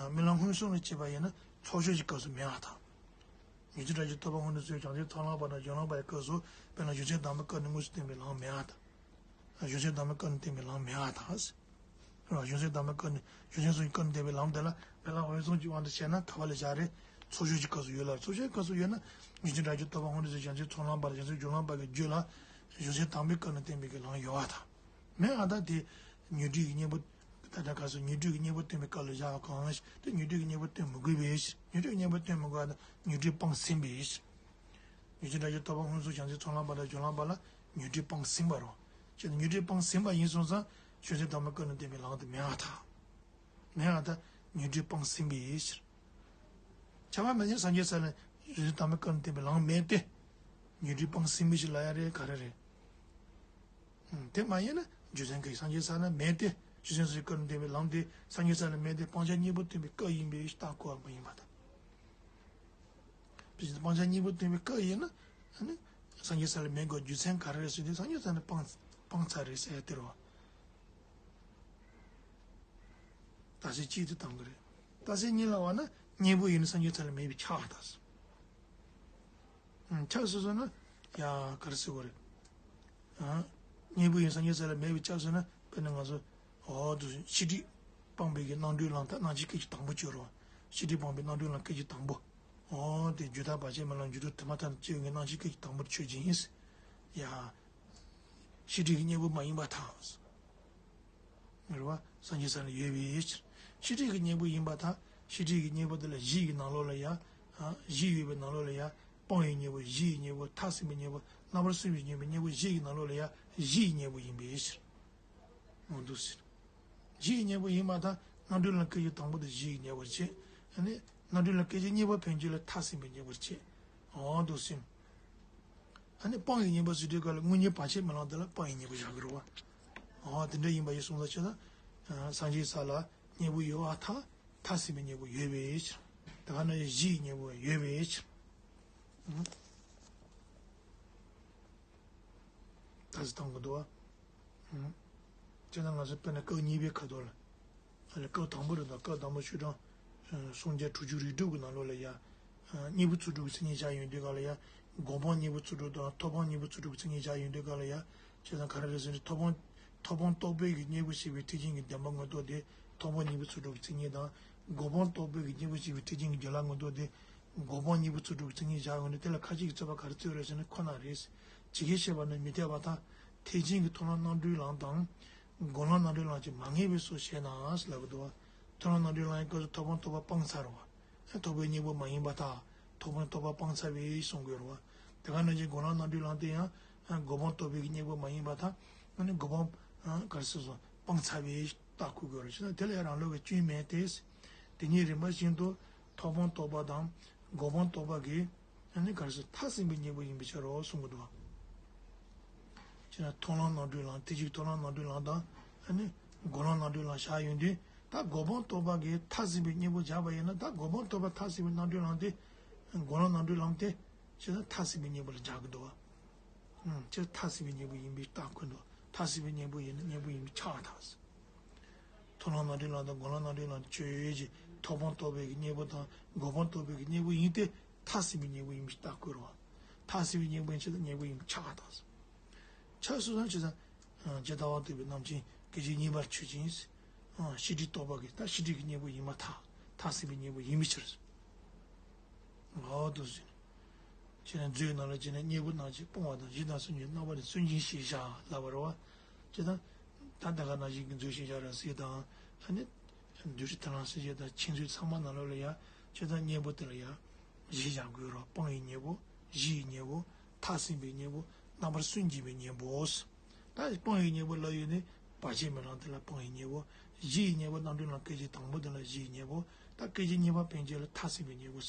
རྨི་ལམ་མངོན་སུམ་ལ་བྱེད་པ་ཡིན་ན་ཚོགས་ཆོས་ཀྱི་སྐབས་སུ་མེད་པར་ཐལ། ཉོན་ཅིག་དགྲ་བཅོམ་ཐོབ་པ་སྔོན་དུ་སོང་། བྱང་ཆུབ་མཐོང་ལམ་པ་དང་སྦྱོར་ལམ་པ་ཡི་སྐབས་སུ་དཔེར་ན་རྒྱུ་མཚན་དམ་པའི་སྐབས་ནས་མངོན་སུམ་བསྟན་པའི་ལམ་མེད་པར་ཐལ། རྒྱུ་མཚན་དམ་པའི་སྐབས་ནས་བསྟན་པའི་ལམ་མེད་པར་ཐལ། རེད་བ། རྒྱུ་མཚན་དམ་པའི་སྐབས་ནས་རྒྱུ་མཚན་སོགས་ཀྱི་སྐབས་ནས་བསྟན་པའི་ལམ་དེ་ལ་རྨི་ལམ་འོད་གསལ་གྱི་དབང་དུ་བྱས་ན་ག་པ་ལ་བཞག་རེད། ཚོགས་ཆོས་ཀྱི་སྐབས་སུ་ཡོད་ལ་ཚོགས་ཆོས་ཀྱི་སྐབས་སུ་ཡོད་ན་ཉོན་ཅིག་དགྲ་བཅོམ་ཐོབ་པ་སྔོན་དུ་སོང་། བྱང་ཆུབ་མཐོང་ལམ་པ་དང་བྱང་ཆུབ་སྦྱོར་ལམ་པ་གི་རྒྱུད་ལ་རྒྱུ་མཚན་དམ་པའི་སྐབས་ནས་བསྟན་པའི་གི་ལམ་ཡོད་པར་ཐལ། མེད་པར་ཐལ། དེ་ཉོན་སྒྲིབ་ཀྱི་གཉེན་པོ། ད་ལྟ་ག་སོ་ཉོན་སྒྲིབ་ཀྱི་གཉེན་པོ་སྟོན་པའི་སྐབས་ལ་བཞག་པ་གང་ཞིག་དེ་ཉོན་སྒྲིབ་ཀྱི་གཉེན་པོ་སྟོན་མི་དགོས་པའི་ཕྱིར། ཉོན་སྒྲིབ་ཀྱི་གཉེན་པོ་སྟོན་མི་དགོས་པ་དང་ཉོན་སྒྲིབ་སྤངས་ཟིན་པའི་ཕྱིར། རྒྱུ་མཚན་དགྲ་བཅོམ་ཐོབ་པ་སྔོན་དུ་སོང་། བྱང་ཆུབ་མཐོང་ལམ་པ་དང་སྦྱོར་ལམ་པ་ལ་ཉོན་སྒྲིབ་སྤངས་ཟིན་པ་རེད། བྱས་ན་ཉོན་སྒྲིབ་སྤངས་ཟིན་པ་ཡིན་སོང་ཙང་རྒྱུ་མཚན་དམ་པའི་སྐབས་ནས་བསྟན་པའི་ལམ་དེ་མེད་པར་ཐལ། མེད་པར་ཐལ། ཉོན་སྒྲིབ་སྤངས་ཟིན་པའི་ཕྱིར། ཁྱབ་པ་མེད་ན་སངས་རྒྱས་ས་ལ་རྒྱུ་མཚན་དམ་པའི་སྐབས་ནས་བསྟན་པའི་ལམ་མེད་དེ། ཉོན་སྒྲིབ་སྤངས་ཟིན་པའི་ཕྱིར་ལབ་ཡ་རེད་ག་རེ་རེད། ཨང་། དེ་མ་ཡིན་ན་རྒྱུ་མཚན་གྱིས་སངས་རྒྱས་ས་ན་མེད་དེ། རྒྱུ་མཚན་སོགས་ཀྱི་སྐབས་ནས་བསྟན་པའི་ལམ་དེ་སངས་རྒྱས་ས་ལ་མེད་དེ་སྤང་བྱ་གཉེན་པོ་སྟོན་པའི་སྐབས་ཡིན་པའི་ཕྱིར་བརྟག་དགོས་པ་མ་ཡིན་པར་ཐལ། སྤང་བྱ་གཉེན་པོ་སྟོན་པའི་སྐབས་ཡིན་ན། ཨ་ནི། སངས་རྒྱས་ས་ལ་མེད་དགོས་རྒྱུ་མཚན་ག་རེ་རེད་ཟེར་དུས་སངས་རྒྱས་ས་ནས་སྤངས་སྤངས་ཚར་རེད་ཟེར་ཡ་དེ་རེད་བ། རྟགས་གསལ་གཅིག་དེ་བཏང་གི་རེད། རྟགས་གསལ་གཉིས་ལ་བ་ན་གཉེན་པོ་ཡིན་ན་སངས་རྒྱས་ས་ལ་མེད་པས་ཁྱབ་པར་ཐལ། ཨང་། ཁྱབ་སོང་ན་ཡ་ག་རེ་ཟེར་དགོས་རེད། ཨང་། གཉེན་པོ་ཡིན་སངས་རྒྱས་ས་ལ་མེད་པས་ཁྱབ་སོང་ན་དཔེར་ན་ང་ཚོ་འོ་དུ་ཤེས་སྒྲིབ་སྤངས་པའི་གི་རྣམ་གྲོལ་ལམ་ད་རྣམ་འབྱེད་སྐད་ཅིག་དང་པོ་གཅོད་རོགས། ཤེས་སྒྲིབ་སྤངས་པའི་རྣམ་གྲོལ་ལམ་སྐད་ཅིག་དང་པོ། འོ་དེ་རྒྱུ་དག་བར་ཆད་མེད་ལམ་འཇུག་ལྡོག་དུ་མ་ཐལ་གཅོད་ཀྱི་རྣམ་འབྱེད་སྐད་ཅིག་དང་པོ་དེ་ཆོས་ཅན་ཡིན། ཡ། ཤེས་སྒྲིབ་ཀྱི་གཉེན་པོ་མ་ཡིན་པར་ཐལ། རེད་བ། སངས་རྒྱས་ས་ལ་ཡོད་པའི་ཕྱིར། ཤེས་སྒྲིབ་ཀྱི་གཉེན་པོ་ཡིན་པར་ཐལ། ཤེས་སྒྲིབ་ཀྱི་གཉེན་པོ་དེ་ལ་གཞི་ཡི་ནང་ལོགས་ལ་ཡ། ཨ། གཞི་ཡོད་པའི་ནང་ལོགས་ལ་ཡ། སྤངས་པའི་གཉེན་པོ་གཞི་ཡི་གཉེན་པོ་མཐར་ཕྱིན་པའི་གཉེན་པོ་རྣམ་པར་སུན་པའི་གཉེན་པོ་གཉེན་པོ་གཞི་ཡི་ནང་ལོགས་ལ་ཡ་གཞི་ཡི་གཉེན་པོ་ཡིན་པའི་ཕྱིར། འོ་འདུག་ཟེར། གཞི་ཡི་གཉེན་པོ་ཡིན་པར་ཐལ། རྣམ་གྲོལ་ལམ་སྐད་ཅིག་དང་པོ་དེ་གཞི་ཡི་གཉེན་པོར་བྱེད། ཨ་ནི། རྣམ་གྲོལ་ལམ་སྐད་ཅིག་གཉིས་པ་ཕན་ཆད་ལ་མཐར་ཕྱིན་པའི་གཉེན་པོར་བྱེད། འོ་འདུག་ཟེར། ཨ་ནི་སྤངས་པའི་གཉེན་པོ་ཟེར་དུས་སྐབས་ལ་དངོས་གཉེན་བར་ཆད་མེད་ལམ་དེ་ལ་སྤངས་པའི་གཉེན་པོ་བཞག་གི་རེད་བ། འོ་དེ་འདྲ་ཡིན་པ་ཡིན་སོང་ཙང་ཆོས་ལ། སངས་རྒྱས་ས་ལ་གཉེན་པོ་ཡོད་པར་ཐལ། མཐར་ཕྱིན་པའི་གཉེན་པོ་ཡོད་པའི་ཕྱིར། དེ་ག་ནང་བཞིན་གཞི་ཡི་གཉེན་པོ་ཡོད་པའི་ཕྱིར། ཨང་། ད་ཟེར་བཏང་གི་འདུག་བ། ཨང་། བྱས་ན་ང་ཚོ་དཔེར་ན་སྐབས་གཉིས་པའི་ཁ་ཐོག་ལ། ཨ་ལས་སྐབས་དང་པོ་རེད་དང་སྐབས་དང་པོ་ཆོས་གྲོགས། སངས་རྒྱས་དྲུག་ཅུ་རིགས་དྲུག་གི་ནང་ལོགས་ལ་ཡ། གཉེན་པོ་ཚུལ་དྲུག་གི་མཚན་ཉིད་བཞག་ཡོང་དུས་ག་ལ་ཡ། སྒོམ་སྤང་གཉེན་པོ་ཚུལ་དྲུག་དང་ཐོབ་སྤང་གཉེན་པོ་ཚུལ་དྲུག་གི་མཚན་ཉིད་བཞག་ཡོང་དུས་ག་ལ་ཡ། བྱས་ཙང་ག་རེ་རེད་ཟེར་ན་ཐོབ་སྤང་། ཐོབ་སྤང་རྟོགས་པའི་གི་གཉེན་པོ་ཞེས་པའི་ཐེག་ཆེན་གྱི་བདེན་པ་མངོན་རྟོགས་དེ་ཐོབ་སྤང་གཉེན་པོ་ཚུལ་དྲུག་གི་མཚན་ཉིད་དང་། སྒོམ་སྤང་རྟོགས་པའི་གི་གཉེན་པོ་ཞེས་པའི་ཐེག་ཆེན་གྱི་རྒྱུད་ལ་མངོན་རྟོགས་དེ་སྒོམ་སྤང་གཉེན་པོ་ཚུལ་དྲུག་གི་མཚན་ཉིད་བཞག་ཡོང་དུས་དེ་ལ་ཁ་ཅིག་གིས་རྩོད་པ་ག་རེ་རྩོད་རེད་ཟེར་ན་ཁོ་ན་རེད། ཇི་སྐད་བཤད་པ་ནི་མི་འཐད་པར་ཐལ། ཐེག་ཆེན་གྱི་མཐོང་ལམ་རྣམ་གྲོལ་ལམ་དང་། སྒོམ་ལམ་རྣམ་གྲོལ་ལམ་གྱིས་མ་ངེས་པའི་ཕྱིར་ཞེ་ན་ལབ་ཀྱི་འདུག་བ། མཐོང་ལམ་རྣམ་གྲོལ་ལམ་གྱི་སྐབས་སུ་ཐོབ་སྤང་རྟོགས་པ་སྤངས་ཚར་བ། ཐོབ་པའི་གཉེན་པོ་མ་ཡིན་པར་ཐལ། ཐོབ་སྤང་རྟོགས་པ་སྤངས་ཚར་བས་གསུང་དགོས་རེད་བ། དེ་ག་ནང་བཞིན་སྒོམ་ལམ་རྣམ་གྲོལ་ལམ་དེ་ཡང་། སྒོམ་སྤང་རྟོགས་པའི་གཉེན་པོ་མ་ཡིན་པར་ཐལ། ཨ་ནི་སྒོམ་སྤང་། ག་རེ་ཟེར་སོང་སྤངས་ཚར་བས་བརྟག་དགོས་རེད་ཟེར་ན་དེ་ལ་ཡང་རང་ལུགས་ཀྱི་སྐྱོན་མེད་དེ། དེ་ཉིད་རིམ་པ་བཞིན་དུ་ཐོབ་སྤང་རྟོགས་པ་དང་སྒོམ་སྤང་རྟོགས་པ་གི། ཨ་ནི་ག་རེ་ཟེར་མཐར་ཕྱིན་པའི་གཉེན་པོ་ཡིན་པའི་ཕྱིར་རོ་གསུང་གི་འདུག་བ། ཅེ་ན་མཐོང་ལམ་རྣམ་གྲོལ་ལམ་ཐེག་ཆེན་མཐོང་ལམ་རྣམ་གྲོལ་ལམ་དང་། ཨ་ནི་སྒོམ་ལམ་རྣམ་གྲོལ་ལམ་བཞག་ཡོང་དུས་ད་སྒོམ་སྤང་རྟོགས་པ་གི་མཐར་ཕྱིན་པའི་གཉེན་པོ་སྦྱར་བ་ཡིན་ན་ད་སྒོམ་སྤང་རྟོགས་པ་མཐར་ཕྱིན་པའི་རྣམ་གྲོལ་ལམ་དེ། སྒོམ་ལམ་རྣམ་གྲོལ་ལམ་དེ། ཅེ་ན་མཐར་ཕྱིན་པའི་གཉེན་པོ་ལ་སྦྱར་གི་འདུག་བ། ཨང་། ཅེ་མཐར་ཕྱིན་པའི་གཉེན་པོ་ཡིན་པའི་རྟགས་ཁོ་ན་མཐར་ཕྱིན་པའི་གཉེན་པོ་ཡིན་ན་གཉེན་པོ་ཡིན་པའི་ཁྱབ་པར་ཐལ། མཐོང་ལམ་རྣམ་གྲོལ་ལམ་དང་སྒོམ་ལམ་རྣམ་གྲོལ་ལམ་ཆོས་ཅན། ཐོབ་སྤང་རྟོགས་པའི་གི་གཉེན་པོ་དང་སྒོམ་སྤང་རྟོགས་པའི་གི་གཉེན་པོ་ཡིན་ཏེ། མཐའ་ཟིན་པའི་གཉེན་པོ་ཡིན་པའི་རྟགས་བཀོད་རོགས། མཐའ་ཟིན་པའི་གཉེན་པོ་ཡིན་ཕྱིར་དུ་གཉེན་པོ་ཡིན་པའི་ཆགས་པ་དང་། ཆགས་སོ་སོ་ཇི་ལྟར་ཇི་ལྟ་བ་ལྟ་བུའི་རྣམ་མཁྱེན་སྐད་ཅིག་གཉིས་པར་ཆོས་ཅན། ཤེས་སྒྲིབ་རྟོག་པ་གི་ད་ཤེས་སྒྲིབ་ཀྱི་གཉེན་པོ་ཡིན་པར་ཐལ། མཐའ་ཟིན་པའི་གཉེན་པོ་ཡིན་པའི་ཕྱིར། འོ་དུ་ཟིན། ཅེས་ནས་མཛོད་ནང་ལ་ཅེས་ནས་གཉེན་པོ་རྣམས་ཀྱིས་སྤོང་བ་དང་གཞི་དང་སུན་འབྱིན་རྣམ་པ་ནི་སུན་འབྱིན་ཞེས་བྱ་ལབ་པ་རེད་བ། ཅེས་དང་། ད་ད་ག་ནང་བཞིན་གྱི་མཛོད་ཤེས་བྱ་ར་སྲིད་དང་། ཨ་ནི། འདུས་བྱས་ཐར་ལམ་སྲིད་བྱེད་དང་མཁྱེན་མཛོད་ཚང་མ་ནང་ལོགས་ལ་ཡ། ཅེས་དང་གཉེན་པོ་དེ་ལ་ཡ། གཞི་བཞག་དགོས་རོགས། སྤང་བའི་གཉེན་པོ། གཞི་ཡི་གཉེན་པོ། མཐའ་ཟིན་པའི་གཉེན་པོ། རྣམ་པར་སུན་འབྱིན་པའི་གཉེན་པོ། ད་སྤང་བའི་གཉེན་པོ་ལབ་ཡོད་ནི་བར་ཆད་མེད་ལམ་དེ་ལ་སྤང་བའི་གཉེན་པོ། གཞི་ཡི་གཉེན་པོ་རྣམ་གྲོལ་ལམ་སྐད་ཅིག་དང་པོ་དེ་ལ་གཞི་ཡི་གཉེན་པོ། ད་སྐད་ཅིག་གཉིས་པ་ཕན་ཆད་ལ་མཐའ་ཟིན་པའི་གཉེན་པོ།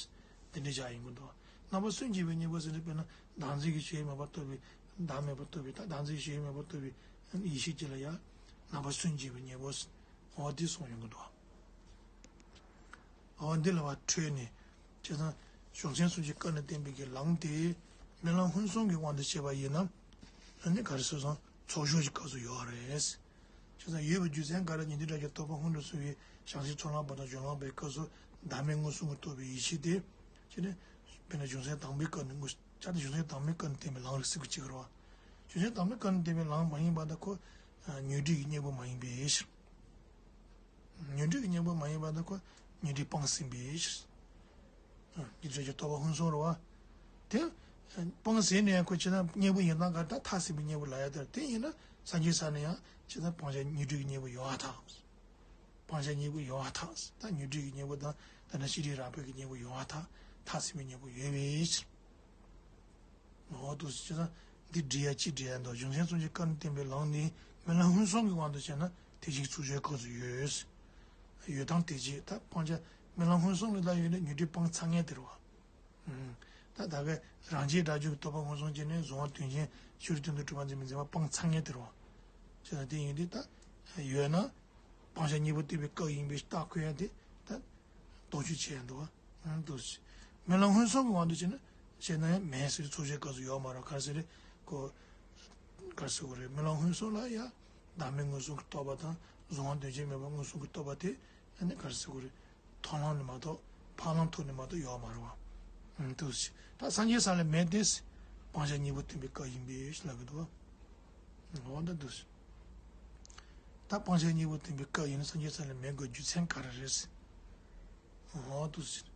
འདི་འདྲ་བཞག་ཡིན་དགོས་འདུག་རྣམ་པར་སུན་འབྱིན་པའི་གཉེན་པོ་ཟེར་ནས་དཔེར་ན་བདག་འཛིན་གྱི་ཞེན་མེད་པར་རྟོགས་པའི་བདག་མེད་པར་རྟོགས་པའི་ད་བདག་འཛིན་གྱི་ཞེན་མེད་པར་རྟོགས་པའི་ཡེ་ཤེས་ཅིག་ལ་ཡང་རྣམ་པར་སུན་འབྱིན་པའི་གཉེན་པོ། འོ་འདི་གསུངས་ཡོང་གི་འདུག་འོ་འདི་ལ་བ་འཕྲོས་ནས་བྱས་ཙང་གཞུང་ཆེན་གསུམ་གྱི་སྐབས་ནས་བསྟན་པའི་གི་ལམ་དེ་རྨི་ལམ་མངོན་སུམ་གྱི་དབང་དུ་བྱས་པ་ཡིན་ན། ཨ་ནི་ག་རེ་ཟེར་སོང་ཚོགས་ཞུགས་ཀྱི་སྐབས་སུ་ཡོད་རེད། བྱས་ཙང་ཡོད་པའི་རྒྱུ་མཚན་ག་རེ་ཉན་ཐོས་སྒྲ་སྒྱུར་རྟོག་པ་སྔོན་དུ་སོང་བའི་བྱང་སེམས་ཚོགས་ལམ་པ་དང་སྦྱོར་ལམ་པའི་སྐབས་སུ་བདག་མེད་མངོན་སུམ་གྱིས་རྟོགས་པའི་ཡེ་ཤེས་དེ། བྱས་ནས་དཔེར་ན་གཞུང་ཆེན་དང་པོའི་སྐབས་ནས་དངོས་ཆ་དེ་གཞུང་ཆེན་དང་པོའི་སྐབས་ནས་བསྟན་པའི་ལམ་རེད་ཟེར་གི་བྱེད་ཀྱི་རེད་བ། གཞུང་ཆེན་དང་པོའི་སྐབས་ནས་བསྟན་པའི་ལམ་མ་ཡིན་པ་དང་ཁོ། ཉོན་སྒྲིབ་ཀྱི་གཉེན་པོ་མ་ཡིན་པའི་ཕྱིར། ཉོན་སྒྲིབ་ཀྱི་གཉེན་པོ་མ་ཡིན་པ་དང་ཁོ་ཉོན་སྒྲིབ་སྤངས་ཟིན་པའི་ཕྱིར། ཨ། ཉོན་སྒྲིབ་ཀྱི་རྟོག་པ་མངོན་སུམ་རེད་བ། དེ་སྤངས་ཟིན་ནས་ཡང་ཁོ་ཇི་ལྟར་གཉེན་པོ་ཡིན་སྟངས་ག་ད་མཐའ་ཟིན་པའི་གཉེན་པོ་ལབ་ཡ་དེ་རེད། དེ་ཡིན་ན་སངས་རྒྱས་ས་ནས་ཡང་ཇི་ལྟར་སྤང་བྱ་ཉོན་སྒྲིབ་ཀྱི་གཉེན་པོ་ཡོད་པར་ཐལ། སྤང་བྱ་གཉེན་པོ་ཡོད་པར་ཐལ། ད་ཉོན་སྒྲིབ་ཀྱི་གཉེན་པོ་དང་ད་ནི་ཤེས་སྒྲིབ་རགས་པའི་གི་གཉེན་པོ་ཡོད་པར་ཐལ། མཐའ་ཟིན་པའི་གཉེན་པོ་ཡོད་པའི་ཕྱིར། འོ་དུ་ཅི་ལྟར་འདི་འགྲིག་ཡ་ཅི་འགྲིག་ཡ་འདུག་གཞུང་ཆེན་གསུམ་གྱི་སྐབས་ནས་བསྟན་པའི་ལམ་ནི་རྨི་ལམ་མངོན་སུམ་གྱི་དབང་དུ་བྱས་ན་དེ་བཞིན་ཚོགས་ཞུགས་སྐབས་སུ་ཡོད། ཡོད་དང་དེ་བཞིན་ད་སྤང་བྱ་རྨི་ལམ་མངོན་སུམ་ལ་ད་ཡོད་ན་ཉོན་སྒྲིབ་སྤངས་ཚར་ངེས་དེ་རེད་བ། ད་ད་གའི་རང་རྒྱལ་སྒྲ་སྒྱུར་གྱི་རྟོག་པ་མངོན་སུམ་བྱས་ནས་གཟུང་བ་དོན་ཅན་ཕྱི་རོལ་དོན་དུ་གྲུབ་པ་འཛིན་མི་འཛིན་པ་སྤངས་ཚར་ངེས་དེ་རེད་བ། བྱས་ཙང་དེ་ཡིན་དུས་ད་ཡོད་ན་སྤང་བྱ་གཉེན་པོ་བསྟན་པའི་སྐབས་ཡིན་པའི་རྟགས་བཀོད་ཡ་དེ་ད། དོགས་གཅོད་བྱས་འདུག་བ། འདུག་རྨི་ལམ་མངོན་སུམ་གྱི་དབང་དུ་བྱས་ན་བྱས་ན་ཡང་མེད་ཟེར་ཚོགས་ཞུགས་སྐབས་སུ་ཡོད་མ་རེད། ག་རེ་ཟེར་རེད་ཁོ། ག་རེ་ཟེར་དགོས་རེད། རྨི་ལམ་མངོན་སུམ་ལ་ཡང་བདག་མེད་མངོན་སུམ་གྱི་རྟོགས་པ་དང་གཟུང་བ་དོན་ཅན་མེད་པ་མངོན་སུམ་གྱི་རྟོགས་པ་དེ་ཨ་ནི་ག་རེ་ཟེར་དགོས་རེད། མཐོང་ལམ་ནས་མ་གཏོགས་འཕགས་ལམ་ཐོག་ནས་མ་གཏོགས་ཡོད་མ་རེད་བ། འདུག་ད་སངས་རྒྱས་ས་ལ་མེད་དེ། སྤང་བྱ་གཉེན་པོ་བསྟན་པའི་སྐབས་ཡིན་པས་ལབ་གི་འདུག་བ། འོ་ད་འདུག་ད་སྤང་བྱ་གཉེན་པོ་བསྟན་པའི་སྐབས་ཡིན་ན་སངས་རྒྱས་ས་ལ་མེད་དགོས་རྒྱུ་མཚན་ག་རེ་རེད། འོ་འདུག་ཟེར།